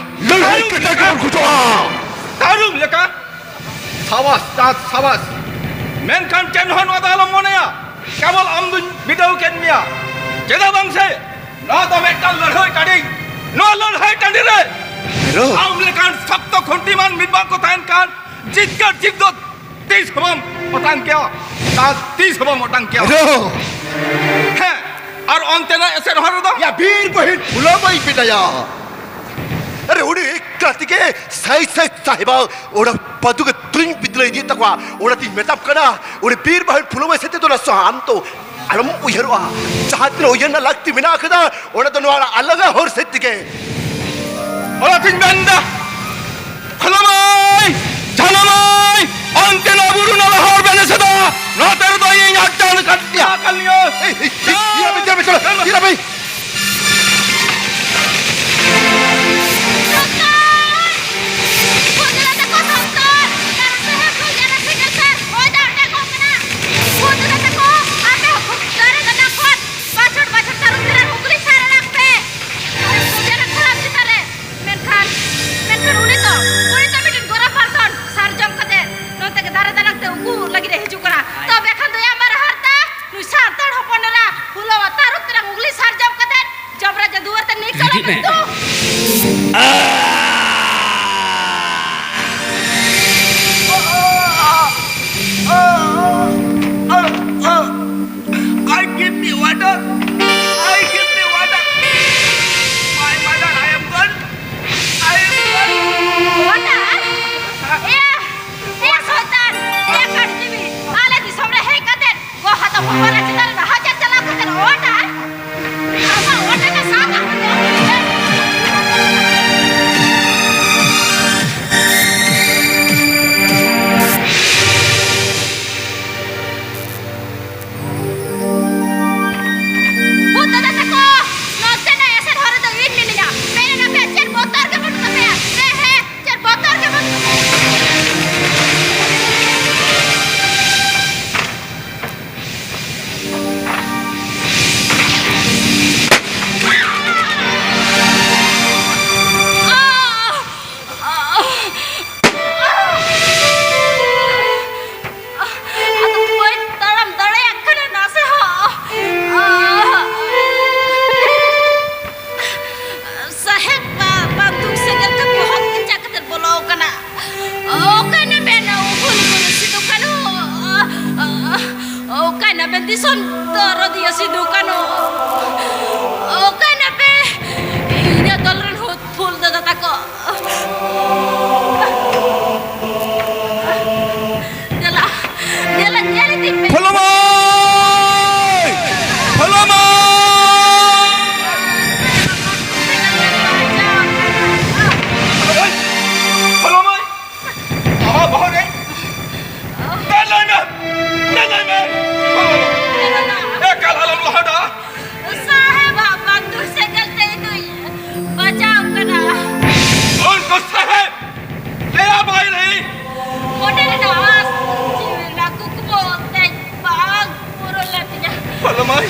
ᱞᱟᱹᱲᱦᱟᱹᱭ ᱠᱟᱛᱮ ᱜᱮᱵᱚᱱ ᱜᱩᱡᱩᱜᱼᱟ᱾ ᱛᱟᱹᱨᱩᱵ ᱞᱮᱠᱟ? ᱥᱟᱵᱟᱥ ᱪᱟᱸᱫ, ᱥᱟᱵᱟᱥ᱾ ᱢᱮᱱᱠᱷᱟᱱ ᱪᱮᱫ ᱦᱚᱸ ᱱᱚᱣᱟ ᱫᱚ ᱟᱞᱚᱢ ᱢᱚᱱᱮᱭᱟ, ᱠᱮᱵᱚᱞ ᱟᱢ ᱫᱩᱧ ᱵᱤᱰᱟᱹᱣ ᱠᱮᱫ ᱢᱮᱭᱟ᱾ ᱪᱮᱫᱟᱜ ᱵᱟᱝ ᱥᱮ ᱱᱚᱣᱟ ᱫᱚ ᱢᱤᱫᱴᱟᱝ ᱞᱟᱹᱲᱦᱟᱹᱭ ᱴᱟᱺᱰᱤ᱾ ᱱᱚᱣᱟ ᱞᱟᱹᱲᱦᱟᱹᱭ ᱴᱟᱺᱰᱤ ᱨᱮ ᱦᱮᱨᱳ᱾ ᱟᱢ ᱞᱮᱠᱟᱱ ᱥᱚᱠᱛᱚ ᱠᱷᱩᱱᱴᱤ ᱢᱟᱱ ᱢᱤᱫ ᱵᱟᱨ ᱠᱚ ᱛᱟᱦᱮᱱ ᱠᱷᱟᱱ ᱡᱤᱛᱠᱟᱹᱨ ᱡᱤᱛ ᱫᱚ ᱛᱤᱥ ᱦᱚᱸ ᱵᱟᱢ ᱚᱴᱟᱝ ᱠᱮᱭᱟ, ᱛᱤᱥ ᱦᱚᱸ ᱵᱟᱢ ᱚᱴᱟᱝ ᱠᱮᱭᱟ᱾ ᱦᱮᱨᱳ᱾ ᱦᱮᱸ, ᱟᱨ ᱚᱱᱛᱮᱱᱟᱜ ᱮᱥᱮᱨ ᱦᱚᱨ ᱨᱮᱫᱚ ᱭᱟ ᱵᱤᱨ ᱵᱟᱹᱦᱤᱱ ᱯᱷᱩᱞᱟᱹ ᱵᱟᱹᱭ ᱵᱤᱱᱟᱭᱟ᱾ ᱟᱨᱮ ᱩᱱᱤ ᱮᱠᱞᱟ ᱛᱮᱜᱮ ᱥᱟᱭ ᱥᱟᱭ ᱥᱟᱦᱮᱵᱟ ᱚᱲᱟᱜ ᱵᱟᱫᱩᱜᱮ ᱛᱩᱧ ᱵᱤᱫᱞᱟᱹ ᱤᱫᱤᱭᱮᱫ ᱛᱟᱠᱚᱣᱟ᱾ ᱚᱱᱟᱛᱤᱧ ᱢᱮᱛᱟᱢ ᱠᱟᱱᱟ, ᱩᱱᱤ ᱵᱤᱨ ᱵᱟᱹᱦᱤᱱ ᱯᱷᱩᱞᱟᱹ ᱵᱟᱹᱭ ᱥᱮᱫ ᱛᱮᱫᱚ ᱱᱟᱥᱚᱜ ᱟᱢ ᱫᱚ ᱟᱞᱚᱢ ᱩᱭᱦᱟᱹᱨᱚᱜᱼᱟ᱾ ᱡᱟᱦᱟᱸ ᱛᱤᱱᱟᱹᱜ ᱩᱭᱦᱟᱹᱨ ᱨᱮᱱᱟᱜ ᱞᱟᱹᱠᱛᱤ ᱢᱮᱱᱟᱜ ᱟᱠᱟᱫᱟ, ᱚᱱᱟ ᱫᱚ ᱱᱚᱣᱟ ᱟᱞᱟᱝᱟᱜ ᱦᱚᱨ ᱥᱮᱫ ᱛᱮᱜᱮ᱾ ᱚᱱᱟᱛᱤᱧ ᱢᱮᱱᱫᱟ, ᱠᱷᱚᱞᱚᱢᱟᱹᱭ, ᱡᱷᱟᱱᱚᱢᱟᱹᱭ, ᱚᱱᱛᱮᱱᱟᱜ ᱵᱩᱨᱩ ᱱᱟᱞᱟ ᱦᱚᱨ ᱵᱮᱱ ᱮᱥᱮᱫᱟ᱾ ᱱᱚᱛᱮ ᱨᱮᱫᱚ ᱤᱧ ᱟᱴᱠᱟᱣ ᱟᱠᱟᱫ ᱯᱮᱭᱟ᱾ ᱮᱭ, ᱮᱭ, ᱤᱨᱟᱵᱟᱹᱭ, ᱤᱨᱟᱵᱟᱹᱭ, ᱤᱨᱟᱵᱟᱹᱭ᱾ ᱥᱚᱱᱛᱚᱨ! ᱵᱷᱩᱛ ᱫᱟᱫᱟ ᱛᱟᱠᱚ, ᱥᱚᱱᱛᱚᱨ! ᱛᱟᱨᱟ ᱥᱟᱦᱮᱵ ᱞᱩ ᱡᱟᱞᱟ ᱥᱮᱸᱜᱮᱞ ᱥᱮ ᱦᱚᱭ ᱫᱟᱜ ᱚᱰᱮ ᱠᱚᱜ ᱠᱟᱱᱟ᱾ ᱵᱷᱩᱛ ᱫᱟᱫᱟ ᱛᱟᱠᱚ, ᱟᱯᱮ ᱦᱚᱸ ᱫᱟᱨᱮ ᱜᱟᱫᱟ ᱠᱷᱚᱱ ᱵᱟᱪᱷᱚᱲ ᱵᱟᱪᱷᱚᱲ ᱛᱟᱹᱨᱩᱵ ᱛᱮᱨᱟᱝ ᱩᱜᱽᱞᱤ ᱥᱟᱨ ᱟᱲᱟᱜ ᱯᱮ᱾ ᱟᱨ ᱥᱚᱡᱷᱮ ᱨᱮ ᱠᱷᱚᱲᱟᱢ ᱪᱮᱛᱟᱱ ᱨᱮ᱾ ᱢᱮᱱᱠᱷᱟᱱ, ᱢᱮᱱᱠᱷᱟᱱ ᱩᱱᱤ ᱫᱚ, ᱩᱱᱤ ᱫᱚ ᱢᱤᱫᱴᱮᱱ ᱜᱚᱨᱚᱵᱟᱱ ᱫᱚᱱ ᱥᱟᱨᱡᱚᱢ ᱠᱟᱛᱮ ᱱᱚᱛᱮ ᱜᱮ ᱫᱟᱨᱮ ᱫᱟᱱᱟᱝ ᱛᱮ ᱩᱠᱩ ᱞᱟᱹᱜᱤᱫ ᱮ ᱦᱤᱡᱩᱜ ᱠᱟᱱᱟ᱾ ᱛᱚᱵᱮ ᱠᱷᱟᱱ ᱫᱚ ᱭᱟ ᱢᱟᱨᱟ ᱦᱟᱨᱛᱟ, ᱱᱩᱭ ᱥᱟᱱᱛᱟᱲ ᱦᱚᱯᱚᱱ ᱮᱨᱟ ᱦᱩᱞᱟᱹᱣᱟ ᱛᱟᱹᱨᱩᱵ ᱛᱮᱨᱟᱝ ᱩᱜᱽᱞᱤ ᱥᱟᱨᱡᱚᱢ ᱠᱟᱛᱮ ᱡᱚᱵᱽᱨᱟ ᱡᱟᱹᱫᱩᱣᱟᱹᱨ ᱛᱮ ᱱᱤᱠᱟᱹᱲ ᱦᱤᱡᱩᱜ ᱢᱮ᱾ ᱫᱩ᱾ I give me water. I give me water. My mother, I am gone. I am gone. Water? ᱮᱭᱟ, ᱮᱭᱟ ᱥᱚᱭᱛᱟᱱ, ᱮᱭᱟ ᱠᱟᱹᱲᱡᱤᱵᱤ, ᱟᱞᱮ ᱫᱤᱥᱚᱢ ᱨᱮ ᱦᱮᱡ ᱠᱟᱛᱮ ᱜᱚᱦᱟ ᱫᱚ ᱵᱟᱵᱟ ᱨᱟᱡᱽ ᱪᱮᱛᱟᱱ ᱨᱮ ᱱᱟᱦᱟᱪᱟᱨ ᱪᱟᱞᱟᱣ ᱠᱟᱛᱮ order, ᱟᱢᱟᱜ order ᱫᱚ ᱥᱟᱵ ᱟᱠᱚ ᱫᱚ᱾ ᱵᱷᱩᱛ ᱫᱟᱫᱟ ᱛᱟᱠᱚ, ᱱᱚᱛᱮᱱᱟᱜ ᱮᱥᱮᱫ ᱦᱚᱨ ᱨᱮᱫᱚ ᱤᱧ ᱢᱤᱱᱟᱹᱧᱟ᱾ ᱢᱮᱱᱮᱫ ᱟᱯᱮ ᱪᱮᱫ ᱵᱚᱛᱚᱨ ᱜᱮ ᱵᱟᱹᱱᱩᱜ ᱛᱟᱯᱮᱭᱟ? ᱦᱮᱸ, ᱦᱮᱸ, ᱪᱮᱫ ᱵᱚᱛᱚᱨ ᱜᱮ ᱵᱟᱹᱱᱩᱜ ᱛᱟᱯᱮᱭᱟ? ᱟᱫᱚ ᱵᱟᱹᱧ ᱛᱟᱲᱟᱢ ᱫᱟᱲᱮᱭᱟᱜ ᱠᱟᱱᱟ ᱱᱟᱥᱮ ᱦᱚᱸ᱾ ᱥᱟᱦᱮᱵ ᱵᱟ-, ᱵᱟᱱᱫᱩᱠ ᱥᱮᱸᱜᱮᱞ ᱛᱮ ᱵᱚᱦᱚᱜ ᱠᱮᱪᱟᱜ ᱠᱟᱛᱮ ᱵᱚᱞᱚ ᱟᱠᱟᱱᱟ᱾ ᱚᱠᱟᱭ ᱱᱟᱯᱮ ᱱᱟ ᱩᱠᱩᱞ ᱜᱩᱨᱩ ᱥᱤᱫᱩ ᱠᱟᱹᱱᱦᱩ? ᱚᱠᱟᱭ ᱱᱟᱯᱮ ᱫᱤᱥᱚᱢ ᱫᱚᱨᱚᱫᱤᱭᱟᱹ ᱥᱤᱫᱩ ᱠᱟᱹᱱᱦᱩ? ᱚᱠᱟᱭ ᱱᱟᱯᱮ ᱤᱧᱟᱹᱜ ᱫᱚᱞ ᱨᱮᱱ ᱦᱩᱛ ᱯᱷᱩᱞ ᱫᱟᱫᱟ ᱛᱟᱠᱚ? ᱫᱮᱞᱟ, ᱫᱮᱞᱟ, ᱧᱮᱞ ᱤᱫᱤᱧ ᱢᱮ᱾ ᱯᱷᱚᱞᱚ ᱢᱟᱹᱭ! ᱵᱷᱟᱞᱟᱢᱟᱭ!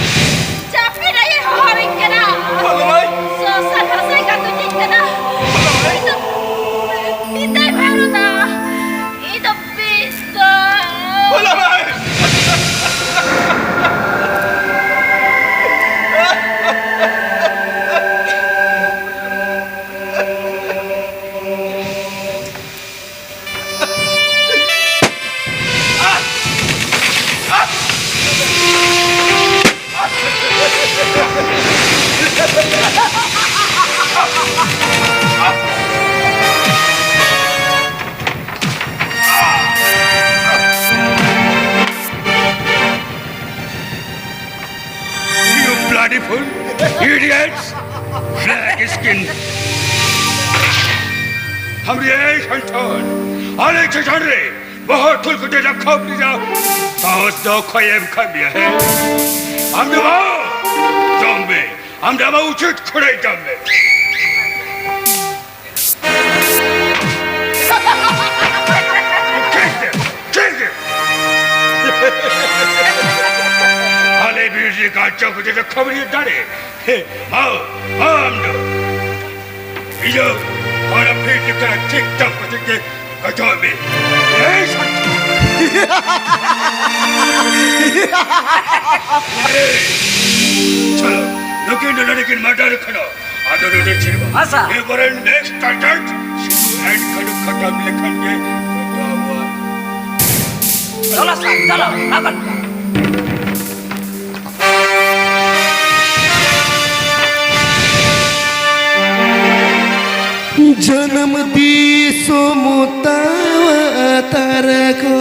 ᱡᱟᱹᱯᱤᱫ ᱟᱭᱮ ᱦᱚᱦᱚᱣᱟᱹᱧ ᱠᱟᱱᱟ᱾ ᱵᱷᱟᱞᱟᱢᱟᱭ! ᱥᱚᱥᱟᱱ ᱦᱟᱥᱟᱭ ᱜᱟᱛᱩᱡᱤᱧ ᱠᱟᱱᱟ᱾ ᱵᱷᱟᱞᱟᱢᱟᱭ! ᱤᱧ ᱫᱚ ᱵᱤᱫᱟᱹᱭ ᱵᱷᱟᱹᱨᱩᱫᱟ᱾ ᱤᱧ ᱫᱚ ᱵᱤᱫᱟᱹᱭ᱾ ᱵᱷᱟᱞᱟᱢᱟᱭ! You bloody fool! Idiots! Black skin! हमरी ऐ संथान, आले चचान रे, बहुत थुल कुटे रखा अपनी जाओ। साहस दो खोए एम खा मिया है। हम दबाओ, zombie, हम दबाओ उचित खुड़े दम में। Kill them! Kill them! Ale bizi kaçak kutu da kabul dare. Hey, mao, mao amdo. Iyo, ora phir ke tik tak kutu ke kachobi. Hey, sat. Hey, chalo, look into the murder khana. ᱟᱫᱚ ᱱᱚᱰᱮ ᱪᱮᱫ ᱵᱟᱝ? ᱦᱮᱸ, ᱥᱟᱨ᱾ ᱮᱵᱟᱨᱮ next target ᱥᱤᱫᱷᱩ ᱮᱱᱠᱷᱟᱱ ᱠᱷᱟᱴᱟᱢ ᱞᱮᱠᱷᱟᱱ ᱜᱮ ᱡᱚᱛᱚᱣᱟᱜ᱾ ᱪᱚᱞᱚ ᱥᱟᱨ, ᱪᱚᱞᱚ, ᱞᱟᱜᱟᱱ᱾ ᱡᱟᱱᱟᱢ ᱫᱤᱥᱚᱢ ᱛᱟᱣᱟ ᱛᱟᱨᱟ ᱠᱚ,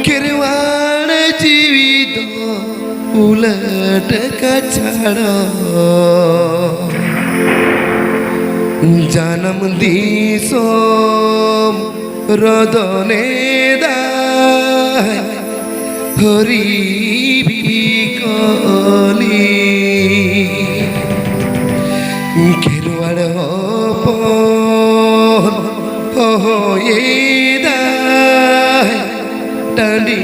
ᱠᱷᱮᱨᱣᱟᱲ ᱡᱤᱣᱤ ᱫᱚ ᱩᱞᱟᱹᱴ ᱠᱟᱪᱷᱟᱲ᱾ ᱡᱟᱱᱟᱢ ᱫᱤᱥᱚᱢ ᱨᱚᱫᱚᱱᱮᱫᱟᱭ ᱦᱚᱨᱤ ᱵᱤᱠᱚᱞᱤ᱾ ᱠᱷᱮᱨᱣᱟᱲ ᱦᱚᱯᱚᱱ ᱦᱚᱦᱚᱭᱮᱫᱟᱭ ᱴᱟᱺᱰᱤ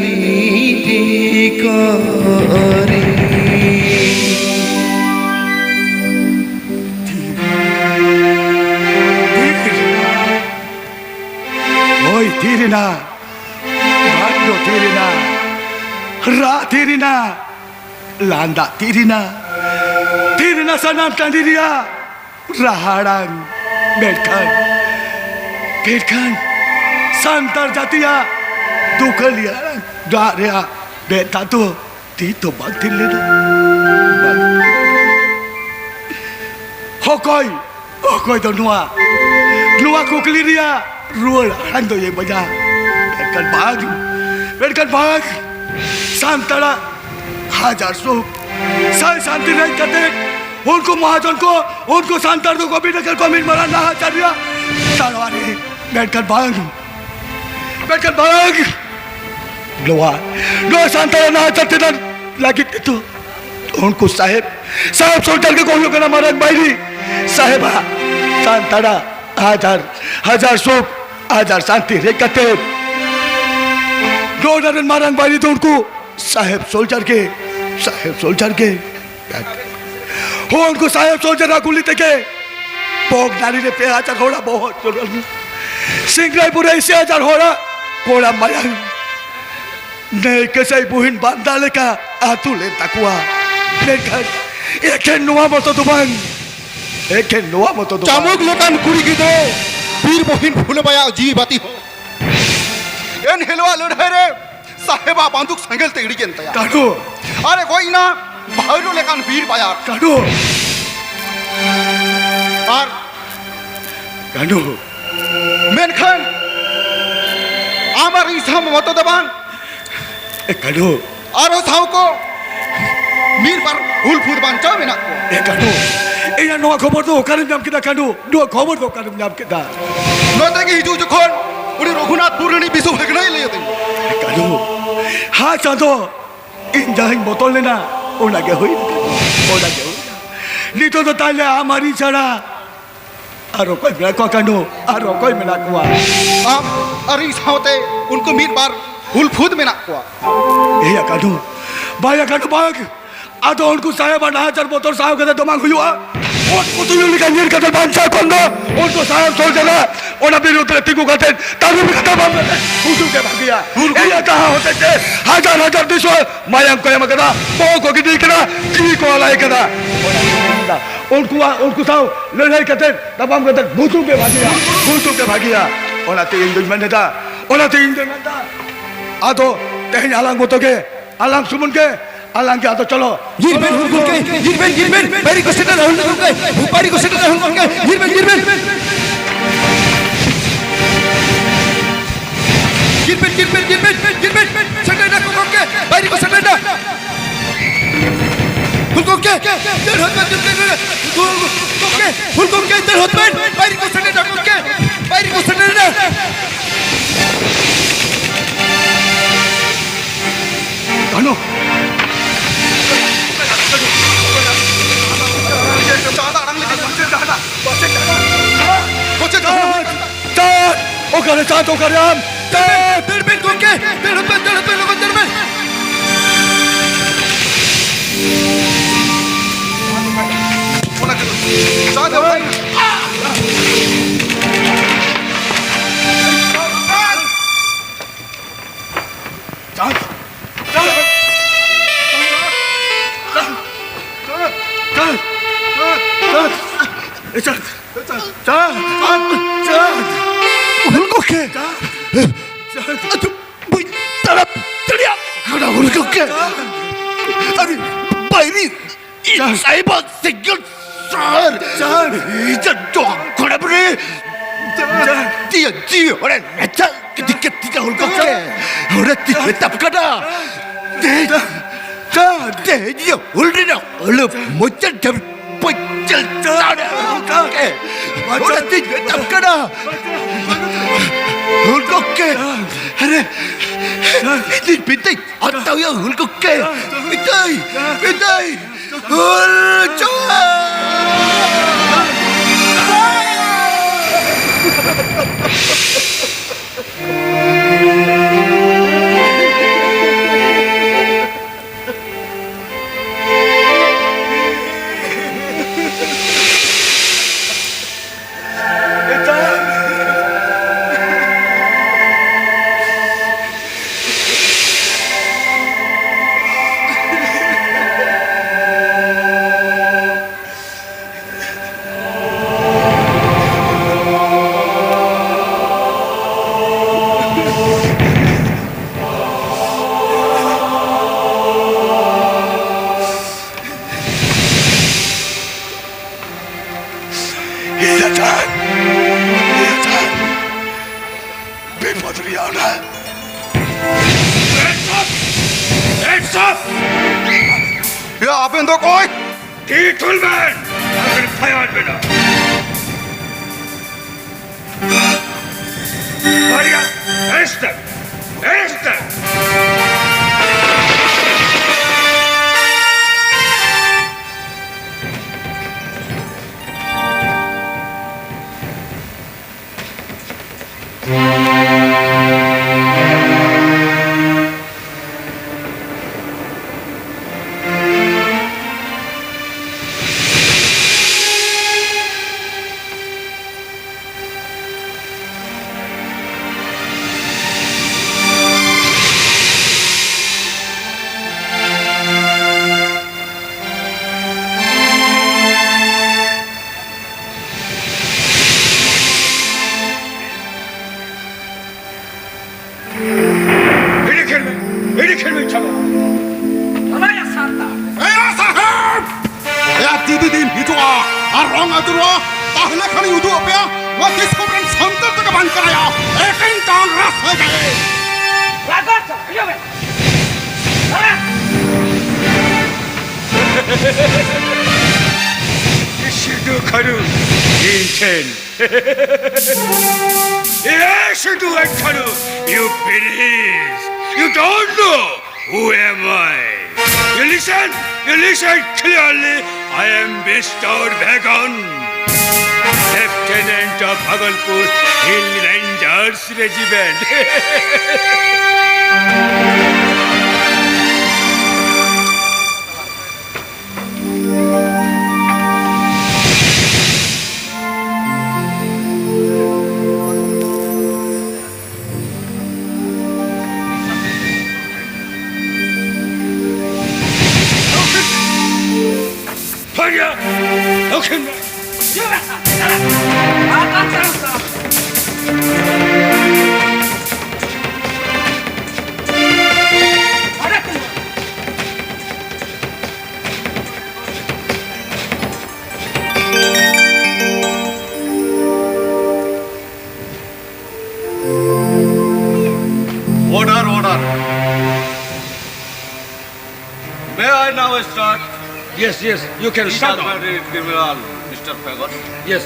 ᱠᱚᱨᱮ᱾ ᱛᱷᱤᱨ᱾ ᱦᱚᱭ ᱛᱷᱤᱨ ᱮᱱᱟ, ᱵᱷᱟᱜᱽᱭᱚ ᱛᱷᱤᱨ ᱮᱱᱟ, ᱨᱟᱜ ᱛᱷᱤᱨ ᱮᱱᱟ, ᱞᱟᱸᱫᱟ ᱛᱷᱤᱨ ᱮᱱᱟ, ᱛᱷᱤᱨ ᱮᱱᱟ ᱥᱟᱱᱟᱢ ᱴᱟᱺᱰᱤ ᱨᱮᱭᱟᱜ ᱨᱟᱦᱟ ᱟᱲᱟᱝ᱾ ᱢᱮᱱᱠᱷᱟᱱ, ᱢᱮᱱᱠᱷᱟᱱ ᱥᱟᱱᱛᱟᱲ ᱡᱟᱹᱛᱤᱭᱟᱜ ᱫᱩᱠᱷᱟᱹᱞᱤ ᱟᱲᱟᱝ, ᱨᱟᱜ ᱨᱮᱭᱟᱜ ᱢᱮᱫ ᱫᱟᱜ ᱫᱚ ᱛᱤᱥ ᱫᱚ ᱵᱟᱝ ᱛᱷᱤᱨ ᱞᱮᱱᱟ᱾ ᱵᱟᱝ᱾ ᱚᱠᱚᱭ, ᱚᱠᱚᱭ ᱫᱚ ᱱᱚᱣᱟ, ᱱᱚᱣᱟ ᱠᱩᱠᱞᱤ ᱨᱮᱭᱟᱜ ᱨᱩᱣᱟᱹᱲ ᱟᱲᱟᱝ ᱫᱚᱭ ᱮᱢᱟᱹᱧᱟ? ᱢᱮᱱᱠᱷᱟᱱ ᱵᱟᱝ, ᱢᱮᱱᱠᱷᱟᱱ ᱵᱟᱝ᱾ ᱥᱟᱱᱛᱟᱲᱟᱜ ᱦᱟᱡᱟᱨ ᱥᱩᱠ, ᱥᱟᱭ ᱥᱟᱱᱛᱤ ᱨᱮᱡ ᱠᱟᱛᱮ ᱩᱱᱠᱩ ᱢᱚᱦᱟᱡᱚᱱ ᱠᱚ, ᱩᱱᱠᱩ ᱥᱟᱱᱛᱟᱲ ᱫᱚᱠᱚ ᱵᱤᱱ ᱟᱠᱟᱫ ᱠᱚ ᱢᱤᱫ ᱢᱟᱨᱟᱝ ᱱᱟᱦᱟᱪᱟᱨ ᱨᱮᱭᱟᱜ ᱛᱟᱲᱣᱟ ᱨᱮ᱾ ᱢᱮᱱᱠᱷᱟᱱ ᱵᱟᱝ, ᱢᱮᱱᱠᱷᱟᱱ ᱵᱟᱝ᱾ ᱱᱚᱣᱟ, ᱱᱚᱣᱟ ᱥᱟᱱᱛᱟᱲ ᱱᱟᱦᱟᱪᱟᱨ ᱪᱮᱛᱟᱱ ᱞᱟᱹᱜᱤᱫ ᱛᱮᱫᱚ ᱩᱱᱠᱩ ᱥᱟᱦᱮᱵᱽ, ᱥᱟᱦᱮᱵᱽ ᱥᱚᱞᱡᱟᱨ ᱜᱮᱠᱚ ᱦᱩᱭᱩᱜ ᱠᱟᱱᱟ ᱢᱟᱨᱟᱝ ᱵᱟᱹᱭᱨᱤ᱾ ᱥᱟᱦᱮᱵᱟᱜ ᱥᱟᱱᱛᱟᱲᱟᱜ ᱦᱟᱡᱟᱨ, ᱦᱟᱡᱟᱨ ᱥᱩᱠ, ᱦᱟᱡᱟᱨ ᱥᱟᱱᱛᱤ ᱨᱮᱡ ᱠᱟᱛᱮ ᱱᱚᱣᱟ ᱨᱮᱱ ᱢᱟᱨᱟᱝ ᱵᱟᱹᱭᱨᱤ ᱫᱚ ᱩᱱᱠᱩ ᱥᱟᱦᱮᱵᱽ ᱥᱚᱞᱡᱟᱨ ᱜᱮ, ᱥᱟᱦᱮᱵᱽ ᱥᱚᱞᱡᱟᱨ ᱜᱮ᱾ ᱦᱚᱸ, ᱩᱱᱠᱩ ᱥᱟᱦᱮᱵᱽ ᱥᱚᱞᱡᱟᱨ ᱟᱜ ᱜᱩᱞᱤ ᱛᱮᱜᱮ ᱵᱚᱜᱽᱱᱟᱰᱤ ᱨᱮ ᱯᱮ ᱦᱟᱡᱟᱨ ᱦᱚᱲᱟᱜ ᱵᱚᱦᱚᱜ ᱪᱚᱞᱚᱱ, ᱥᱤᱝᱨᱟᱭᱯᱩᱨ ᱨᱮ ᱤᱥᱤ ᱦᱟᱡᱟᱨ ᱦᱚᱲᱟᱜ ᱠᱚᱲᱟ ᱢᱟᱭᱟᱝ, ᱱᱟᱹᱭ ᱠᱟᱹᱥᱟᱹᱭ ᱵᱩᱦᱤᱱ ᱵᱟᱱᱫᱟ ᱞᱮᱠᱟ ᱟᱹᱛᱩ ᱞᱮᱱ ᱛᱟᱠᱚᱣᱟ᱾ ᱢᱮᱱᱠᱷᱟᱱ ᱮᱠᱷᱮᱱ ᱱᱚᱣᱟ ᱢᱚᱛᱚ ᱫᱚ ᱵᱟᱝ, ᱮᱠᱷᱮᱱ ᱱᱚᱣᱟ ᱢᱚᱛᱚ ᱫᱚ ᱵᱟᱝ᱾ ᱪᱟᱢᱩᱠ ᱞᱮᱠᱟᱱ ᱠᱩᱲᱤ ᱜᱤᱫᱽᱨᱟᱹ ᱵᱤᱨ ᱵᱚᱦᱤᱱ ᱯᱷᱩᱞᱟᱹᱵᱟᱭᱟᱜ ᱡᱤᱣᱤ ᱵᱟᱹᱛᱤ ᱦᱚᱸ ᱮᱱ ᱦᱤᱞᱳᱜ ᱞᱟᱹᱲᱦᱟᱹᱭ ᱨᱮ ᱥᱟᱦᱮᱵᱟᱜ ᱵᱟᱱᱫᱩᱠ ᱥᱮᱸᱜᱮᱞ ᱛᱮ ᱤᱲᱤᱡ ᱮᱱ ᱛᱟᱭᱟ᱾ ᱠᱟᱹᱱᱦᱩ! ᱟᱨᱮ ᱜᱚᱡ ᱮᱱᱟ ᱵᱷᱟᱭᱨᱳ ᱞᱮᱠᱟᱱ ᱵᱤᱨ ᱵᱟᱭᱟᱨ᱾ ᱠᱟᱹᱱᱦᱩ! ᱟᱨ ᱠᱟᱹᱱᱦᱩ! ᱢᱮᱱᱠᱷᱟᱱ ᱟᱢ ᱟᱨ ᱤᱧ ᱥᱟᱶ ᱢᱚᱛᱚ ᱫᱚ ᱵᱟᱝ, ᱮ ᱠᱟᱹᱱᱦᱩ! ᱟᱨᱦᱚᱸ ᱥᱟᱶ ᱠᱚ ᱢᱤᱫ ᱵᱟᱨ ᱦᱩᱞ ᱯᱷᱩᱞ ᱵᱟᱧᱪᱟᱣ ᱢᱮᱱᱟᱜ ᱠᱚᱣᱟ᱾ ᱮ ᱠᱟᱹᱱᱦᱩ! ᱤᱧᱟᱹᱜ ᱱᱚᱣᱟ ᱠᱷᱚᱵᱚᱨ ᱫᱚ ᱚᱠᱟᱨᱮᱢ ᱧᱟᱢ ᱠᱮᱫᱟ ᱠᱟᱹᱱᱦᱩ? ᱱᱚᱣᱟ ᱠᱷᱚᱵᱚᱨ ᱫᱚ ᱚᱠᱟᱨᱮᱢ ᱧᱟᱢ ᱠᱮᱫᱟ? ᱱᱚᱛᱮ ᱜᱮ ᱦᱤᱡᱩᱜ ᱡᱚᱠᱷᱚᱱ ᱩᱱᱤ ᱨᱚᱜᱷᱩᱱᱟᱛᱷᱯᱩᱨ ᱨᱤᱱᱤᱡ ᱵᱤᱥᱩ ᱵᱷᱟᱹᱜᱽᱱᱟᱹᱭ ᱞᱟᱹᱭ ᱟᱹᱫᱤᱧᱟ᱾ ᱮ ᱠᱟᱹᱱᱦᱩ! ᱦᱟᱸ ᱪᱟᱸᱫᱚ, ᱤᱧ ᱡᱟᱦᱟᱸᱧ ᱵᱚᱛᱚᱨ ᱞᱮᱱᱟ, ᱚᱱᱟ ᱜᱮ ᱦᱩᱭ ᱮᱱᱟ᱾ ᱚᱱᱟ ᱜᱮ ᱦᱩᱭ ᱮᱱᱟ᱾ ᱱᱤᱛᱚᱜ ᱫᱚ ᱛᱟᱦᱞᱮ ᱟᱢ ᱟᱨ ᱤᱧ ᱪᱷᱟᱲᱟ ᱟᱨ ᱚᱠᱚᱭ ᱢᱮᱱᱟᱜ ᱠᱚᱣᱟ ᱠᱟᱹᱱᱦᱩ? ᱟᱨ ᱚᱠᱚᱭ ᱢᱮᱱᱟᱜ ᱠᱚᱣᱟ? ᱟᱢ ᱟᱨ ᱤᱧ ᱥᱟᱶᱛᱮ ᱩᱱᱠᱩ ᱢᱤᱫ ᱵᱟᱨ ᱦᱩᱞ ᱯᱷᱩᱫ ᱢᱮᱱᱟᱜ ᱠᱚᱣᱟ᱾ ᱮᱭᱟ ᱠᱟᱹᱱᱦᱩ, ᱵᱟᱭᱟ ᱠᱟᱹᱱᱦᱩ ᱵᱟᱜᱽ, ᱟᱫᱚ ᱩᱱᱠᱩ ᱥᱟᱦᱮᱵᱟᱜ ᱱᱟᱦᱟᱪᱟᱨ ᱵᱚᱛᱚᱨ ᱥᱟᱦᱟᱣ ᱠᱟᱛᱮ ᱫᱚ ᱵᱟᱝ ᱦᱩᱭᱩᱜᱼᱟ᱾ ᱩᱱᱠᱩ ᱛᱩᱭᱩ ᱞᱮᱠᱟ ᱧᱤᱨ ᱠᱟᱛᱮ ᱵᱟᱧᱪᱟᱣ ᱠᱷᱚᱱ ᱫᱚ ᱩᱱᱠᱩ ᱥᱟᱦᱮᱵ ᱥᱚᱨᱡᱟᱞᱟ ᱚᱱᱟ ᱵᱤᱨᱩᱫᱷ ᱨᱮ ᱛᱤᱸᱜᱩ ᱠᱟᱛᱮ ᱛᱟᱹᱨᱩᱵ ᱞᱮᱠᱟ ᱛᱟᱲᱟᱢ ᱠᱟᱛᱮ ᱜᱩᱡᱩᱜ ᱜᱮ ᱵᱷᱟᱹᱜᱤᱭᱟ᱾ ᱮᱭᱟ ᱡᱟᱦᱟᱸ ᱦᱚᱛᱮᱡ ᱛᱮ ᱦᱟᱡᱟᱨ ᱦᱟᱡᱟᱨ ᱫᱤᱥᱚᱢ ᱢᱟᱭᱟᱢ ᱠᱚ ᱮᱢ ᱠᱟᱫᱟ, ᱵᱚᱦᱚᱜ ᱠᱚ ᱜᱤᱰᱤ ᱠᱟᱫᱟ, ᱡᱤᱣᱤ ᱠᱚ ᱟᱞᱟᱭ ᱠᱟᱫᱟ᱾ ᱩᱱᱠᱩᱣᱟᱜ, ᱩᱱᱠᱩ ᱥᱟᱶ ᱞᱟᱹᱲᱦᱟᱹᱭ ᱠᱟᱛᱮ ᱛᱟᱯᱟᱢ ᱠᱟᱛᱮ ᱜᱩᱡᱩᱜ ᱜᱮ ᱵᱷᱟᱹᱜᱤᱭᱟ, ᱜᱩᱡᱩᱜ ᱜᱮ ᱵᱷᱟᱹᱜᱤᱭᱟ᱾ ᱚᱱᱟᱛᱮ ᱤᱧ ᱫᱩᱧ ᱢᱮᱱ ᱮᱫᱟ, ᱚᱱᱟᱛᱮ ᱤᱧ ᱫᱩᱧ ᱢᱮᱱ ᱮᱫᱟ, ᱟᱫᱚ ᱛᱮᱦᱮᱧ ᱟᱞᱟᱝ ᱢᱚᱛᱚ ᱜᱮ, ᱟᱞᱟᱝ ᱥᱩᱢᱩᱱ ᱜᱮ, ᱟᱞᱟᱝ ᱜᱮ ᱟᱫᱚ ᱪᱚᱞᱚ᱾ ᱧᱤᱨ ᱵᱮᱱ ᱦᱩᱞ ᱜᱚᱢᱠᱮ, ᱧᱤᱨ ᱵᱮᱱ, ᱧᱤᱨ ᱵᱮᱱ, ᱵᱟᱭᱨᱤ ᱠᱚ ᱥᱮᱴᱮᱨ ᱦᱩᱞ ᱜᱚᱢᱠᱮ, ᱵᱟᱭᱨᱤ ᱠᱚ ᱥᱮᱴᱮᱨ ᱦᱩᱞ ᱜᱚᱢᱠᱮ, ᱧᱤᱨ ᱵᱮᱱ, ᱧᱤᱨ ᱵᱮᱱ᱾ ᱧᱤᱨ ᱵᱮᱱ, ᱧᱤᱨ ᱵᱮᱱ, ᱧᱤᱨ ᱵᱮᱱ, ᱧᱤᱨ ᱵᱮᱱ, ᱥᱮᱴᱮᱨ ᱱᱟᱠᱚ ᱜᱚᱢᱠᱮ, ᱵᱟᱭᱨᱤ ᱠᱚ ᱥᱮᱴᱮᱨ ᱱᱟ᱾ ᱦᱩᱞ ᱜᱚᱢᱠᱮ, ᱫᱟᱹᱲ ᱦᱚᱫ ᱵᱮᱱ, ᱦᱩᱞ ᱜᱚᱢᱠᱮ, ᱦᱩᱞ ᱜᱚᱢᱠᱮ, ᱫᱟᱹᱲ ᱦᱚᱫ ᱵᱮᱱ, ᱵᱟᱭᱨᱤ ᱠᱚ ᱥᱮᱴᱮᱨ ᱱᱟ ᱜᱚᱢᱠᱮ, ᱵᱟᱭᱨᱤ ᱠᱚ ᱥᱮᱴᱮᱨ ᱱᱟ᱾ ᱫᱟᱱᱚ᱾ ᱪᱟᱸᱫ! ᱚᱠᱟᱨᱮ ᱪᱟᱸᱫ, ᱚᱠᱟᱨᱮ ᱟᱢ? ᱪᱟᱸᱫ! ᱫᱟᱹᱲ ᱵᱮᱱ ᱜᱚᱢᱠᱮ! ᱫᱟᱹᱲ ᱵᱮᱱ, ᱫᱟᱹᱲ ᱵᱮᱱ, ᱞᱚᱜᱚᱱ ᱫᱟᱹᱲ ᱵᱮᱱ! ᱪᱟᱸᱫ! ᱪᱟᱸᱫ! ᱪᱟᱸᱫ! ᱪᱟᱸᱫ! ᱪᱟᱸᱫ! ᱪᱟᱸᱫ! ᱪᱟᱸᱫ! ᱪᱟᱸᱫ! ᱪᱟᱸᱫ! ᱪᱟᱸᱫ! ᱦᱩᱞ ᱜᱚᱢᱠᱮ! ᱪᱟᱸᱫ! ᱪᱟᱸᱫ! ᱟᱫᱚ ᱵᱟᱹᱧ ᱛᱟᱲᱟᱢ ᱫᱟᱲᱮᱭᱟᱜ ᱠᱟᱱᱟ, ᱦᱩᱞ ᱜᱚᱢᱠᱮ! ᱪᱟᱸᱫ! ᱟᱨ ᱵᱟᱭᱨᱤ ᱤᱧ ᱥᱟᱭᱵᱟ ᱥᱤᱝᱜᱚᱞ ᱥᱟᱨ᱾ ᱥᱟᱨ᱾ ᱤᱧᱟᱜ ᱡᱚᱢ ᱠᱚᱲᱟ ᱵᱩᱨᱮ᱾ ᱥᱟᱨ᱾ ᱛᱤᱭᱟ ᱛᱤᱭᱟ ᱚᱲᱮ ᱱᱮᱪᱟ ᱠᱤᱫᱤ ᱠᱮ ᱛᱤᱭᱟ ᱦᱩᱞ ᱠᱚ ᱠᱮ᱾ ᱚᱲᱮ ᱛᱤᱭᱟ ᱛᱟᱯ ᱠᱟᱰᱟ᱾ ᱛᱮ ᱥᱟᱨ᱾ ᱛᱮ ᱤᱭᱟᱹ ᱦᱩᱞ ᱨᱮᱱᱟᱜ ᱚᱞᱚ ᱢᱚᱪᱟ ᱰᱷᱟᱵ ᱯᱚᱪᱟᱞ ᱥᱟᱨ᱾ ᱚᱲᱮ ᱛᱤᱭᱟ ᱛᱟᱯ ᱠᱟᱰᱟ᱾ ᱦᱩᱞ ᱠᱚ ᱠᱮ᱾ ᱟᱨᱮ ᱤᱧ ᱵᱤᱱᱛᱤ ᱟᱛᱟᱣᱭᱟ ᱦᱩᱞ ᱠᱚ ᱠᱮ᱾ ᱵᱤᱱᱛᱤ ᱵᱤᱱᱛᱤ᱾ ᱦᱩᱞ ᱪᱟᱞ! ᱫᱚ ᱚᱠᱚᱭ? ᱛᱤ ᱛᱷᱩᱞ ᱵᱮᱱ! ᱟᱨ ᱵᱮᱱ ᱯᱷᱟᱭᱟᱨ ᱵᱮᱱᱟ᱾ ᱵᱟᱨᱭᱟ, ᱮᱥᱴᱟᱨ! ᱮᱥᱴᱟᱨ! ᱮᱰᱮᱠᱷᱟᱱ ᱢᱮ, ᱮᱰᱮᱠᱷᱟᱱ ᱢᱮ ᱪᱟᱵᱟ᱾ ᱪᱟᱵᱟᱭᱟ ᱥᱟᱱᱛᱟᱲ᱾ ᱮᱭᱟ ᱥᱟᱦᱮᱵᱽ! ᱮᱭᱟ ᱡᱩᱫᱤ ᱫᱤᱱ ᱦᱤᱡᱩᱜᱼᱟ ᱟᱨ ᱨᱚᱝ ᱟᱹᱪᱩᱨᱚᱜᱼᱟ, ᱛᱟᱦᱞᱮ ᱠᱷᱟᱱᱤᱧ ᱩᱫᱩᱜ ᱟᱯᱮᱭᱟ ᱱᱚᱣᱟ ᱫᱤᱥᱚᱢ ᱨᱮᱱ ᱥᱟᱱᱛᱟᱲ ᱛᱮᱜᱮ ᱵᱟᱝ ᱠᱟᱱᱟᱭᱟ᱾ ᱮᱠᱮᱱ ᱰᱟᱝᱨᱟ ᱥᱟᱹᱜᱟᱹᱭ᱾ ᱵᱟᱜᱚᱨ ᱪᱚ, ᱦᱤᱡᱩᱜ ᱢᱮ᱾ ᱦᱮᱸ? ᱥᱤᱫᱩ ᱠᱟᱹᱱᱦᱩ ᱤᱧ ᱴᱷᱮᱱ ᱮ Sidhu and Kanu, you finish. You don't know who am I. You listen, you listen clearly. I am Mister Bhagan, Lieutenant of Bhagalpur Hill Rangers Regiment. Order, order. May I now start? Yes, yes, you can start. Criminal, Mister Phagon. Yes.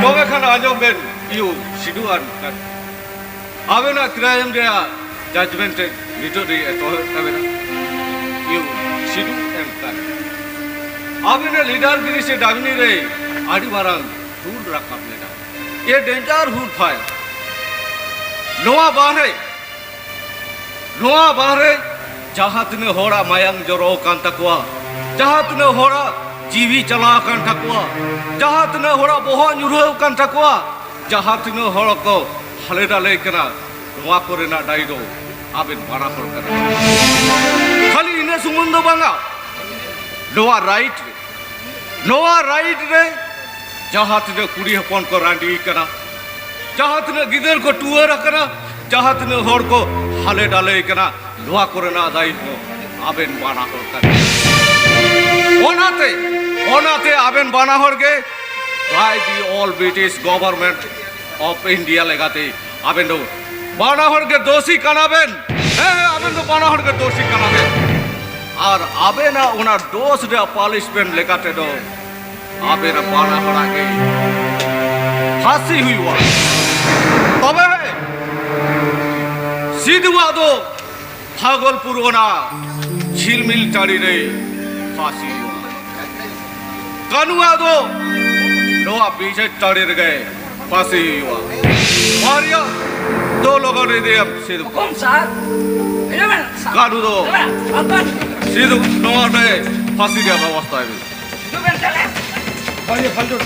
ᱛᱚᱵᱮ ᱠᱷᱟᱱ ᱟᱸᱡᱚᱢ ᱵᱮᱱ, you ᱥᱤᱫᱷᱩ ᱟᱨ ᱠᱟᱹᱱᱦᱩ᱾ ᱟᱵᱮᱱᱟᱜ crime ᱨᱮᱭᱟᱜ judgment ᱱᱤᱛᱚᱜ ᱨᱮ ᱮᱛᱚᱦᱚᱵ ᱛᱟᱵᱮᱱᱟ᱾ You Sidhu and Kanhu. ᱟᱵᱮᱱᱟᱜ leaderᱜᱤᱨᱤ ᱥᱮ ᱰᱟᱹᱢᱤᱱᱤ ᱨᱮ ᱟᱹᱰᱤ ᱢᱟᱨᱟᱝ ᱦᱩᱞ ᱨᱟᱠᱟᱵ ᱞᱮᱱᱟ᱾ A danger ᱦᱩᱞ fire᱾ ᱱᱚᱣᱟ ᱵᱟᱦᱨᱮ ᱱᱚᱣᱟ ᱵᱟᱦᱨᱮ ᱡᱟᱦᱟᱸ ᱛᱤᱱᱟᱹᱜ ᱦᱚᱲᱟᱜ ᱢᱟᱭᱟᱝ ᱡᱚᱨᱚ ᱟᱠᱟᱱ ᱛᱟᱠᱚᱣᱟ, ᱡᱟᱦᱟᱸ ᱛᱤᱱᱟᱹᱜ ᱦᱚᱲᱟᱜ ᱡᱤᱣᱤ ᱪᱟᱞᱟᱣ ᱟᱠᱟᱱ ᱛᱟᱠᱚᱣᱟ, ᱡᱟᱦᱟᱸ ᱛᱤᱱᱟᱹᱜ ᱦᱚᱲᱟᱜ ᱵᱚᱦᱚᱜ ᱧᱩᱨᱦᱟᱹᱣ ᱟᱠᱟᱱ ᱛᱟᱠᱚᱣᱟ, ᱡᱟᱦᱟᱸ ᱛᱤᱱᱟᱹᱜ ᱦᱚᱲ ᱠᱚ ᱦᱟᱞᱮ ᱰᱟᱞᱮ ᱠᱟᱱᱟ, ᱱᱚᱣᱟ ᱠᱚᱨᱮᱱᱟᱜ ᱫᱟᱭ ᱫᱚ ᱟᱵᱮᱱ ᱵᱟᱱᱟ ᱦᱚᱲ ᱠᱟᱱᱟ᱾ ᱠᱷᱟᱹᱞᱤ ᱤᱱᱟᱹ ᱥᱩᱢᱩᱝ ᱫᱚ ᱵᱟᱝᱟ, ᱱᱚᱣᱟ right ᱨᱮ ᱱᱚᱣᱟ right ᱨᱮ ᱡᱟᱦᱟᱸ ᱛᱤᱱᱟᱹᱜ ᱠᱩᱲᱤ ᱦᱚᱯᱚᱱ ᱠᱚ ᱨᱟᱺᱰᱤ ᱠᱟᱱᱟ, ᱡᱟᱦᱟᱸ ᱛᱤᱱᱟᱹᱜ ᱜᱤᱫᱟᱹᱨ ᱠᱚ ᱴᱩᱣᱟᱹᱨ ᱟᱠᱟᱱᱟ, ᱡᱟᱦᱟᱸ ᱛᱤᱱᱟᱹᱜ ᱦᱚᱲ ᱠᱚ ᱦᱟᱞᱮ ᱰᱟᱞᱮ ᱠᱟᱱᱟ, ᱱᱚᱣᱟ ᱠᱚᱨᱮᱱᱟᱜ ᱫᱟᱭᱤᱛᱛᱚ ᱟᱵᱮᱱ ᱵᱟᱱᱟ ᱦᱚᱲ ᱠᱟᱱᱟ᱾ ᱚᱱᱟᱛᱮ, ᱚᱱᱟᱛᱮ ᱟᱵᱮᱱ ᱵᱟᱱᱟ ᱦᱚᱲ ᱜᱮ by the all British government of India ᱞᱮᱠᱟᱛᱮ ᱟᱵᱮᱱ ᱫᱚ ᱵᱟᱱᱟ ᱦᱚᱲ ᱜᱮ ᱫᱳᱥᱤ ᱠᱟᱱᱟ ᱵᱮᱱ᱾ ᱦᱮᱸ, ᱦᱮᱸ, ᱟᱵᱮᱱ ᱫᱚ ᱵᱟᱱᱟ ᱦᱚᱲ ᱜᱮ ᱫᱳᱥᱤ ᱠᱟᱱᱟ ᱵᱮᱱ᱾ ᱟᱨ ᱟᱵᱮᱱᱟᱜ ᱚᱱᱟ ᱫᱳᱥ ᱨᱮᱭᱟᱜ punishment ᱞᱮᱠᱟ ᱛᱮᱫᱚ ᱟᱵᱮᱱᱟᱜ ᱵᱟᱱᱟ ᱦᱚᱲᱟᱜ ᱜᱮ ᱯᱷᱟᱸᱥᱤ ᱦᱩᱭᱩᱜᱼᱟ᱾ ᱛᱚᱵᱮ ᱥᱤᱫᱷᱩᱣᱟᱜ ᱫᱚ ᱵᱷᱟᱜᱚᱞᱯᱩᱨ ᱚᱱᱟ ᱡᱷᱤᱞᱢᱤᱞ ᱴᱟᱺᱰᱤ ᱨᱮ ᱯᱷᱟᱸᱥᱤ ᱦᱩᱭᱩᱜᱼᱟ᱾ ᱠᱟᱹᱱᱩᱣᱟᱜ ᱫᱚ ᱱᱚᱣᱟ ᱵᱤᱡᱮ ᱴᱟᱺᱰᱤ ᱨᱮᱜᱮ ᱯᱷᱟᱸᱥᱤ ᱦᱩᱭᱩᱜᱼᱟ᱾ ᱵᱟᱨᱭᱟ ᱫᱚ ᱞᱚᱜᱚᱱ ᱤᱫᱤᱭᱮᱢ ᱥᱤᱫᱷᱩ᱾ ᱦᱩᱠᱩᱢ ᱥᱟᱨ᱾ ᱦᱤᱡᱩᱜ ᱵᱮᱱ ᱥᱟᱨ᱾ ᱠᱟᱹᱱᱩ ᱫᱚ ᱦᱤᱡᱩᱜ ᱵᱮᱱ᱾ ᱥᱤᱫᱷᱩ ᱱᱚᱣᱟ ᱨᱮ ᱯᱷᱟᱸᱥᱤ ᱨᱮᱭᱟᱜ ᱵᱮᱵᱚᱥᱛᱷᱟᱭ ᱢᱮ᱾ ᱦᱤᱡᱩᱜ ᱵᱮᱱ ᱛᱟᱦᱞᱮ᱾ ᱵᱟᱨᱭᱟ ᱯᱷᱟᱞᱴᱩ᱾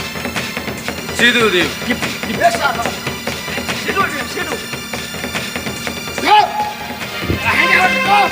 ᱥᱤᱫᱷᱩ ᱤᱫᱤ᱾ ᱵᱮᱥ ᱥᱟᱨ᱾ ᱥᱤᱫᱷᱩ ᱤᱫᱤ, ᱥᱤᱫᱷᱩ᱾ ᱦᱮᱸ, ᱦᱮᱸ, ᱦᱮᱸ᱾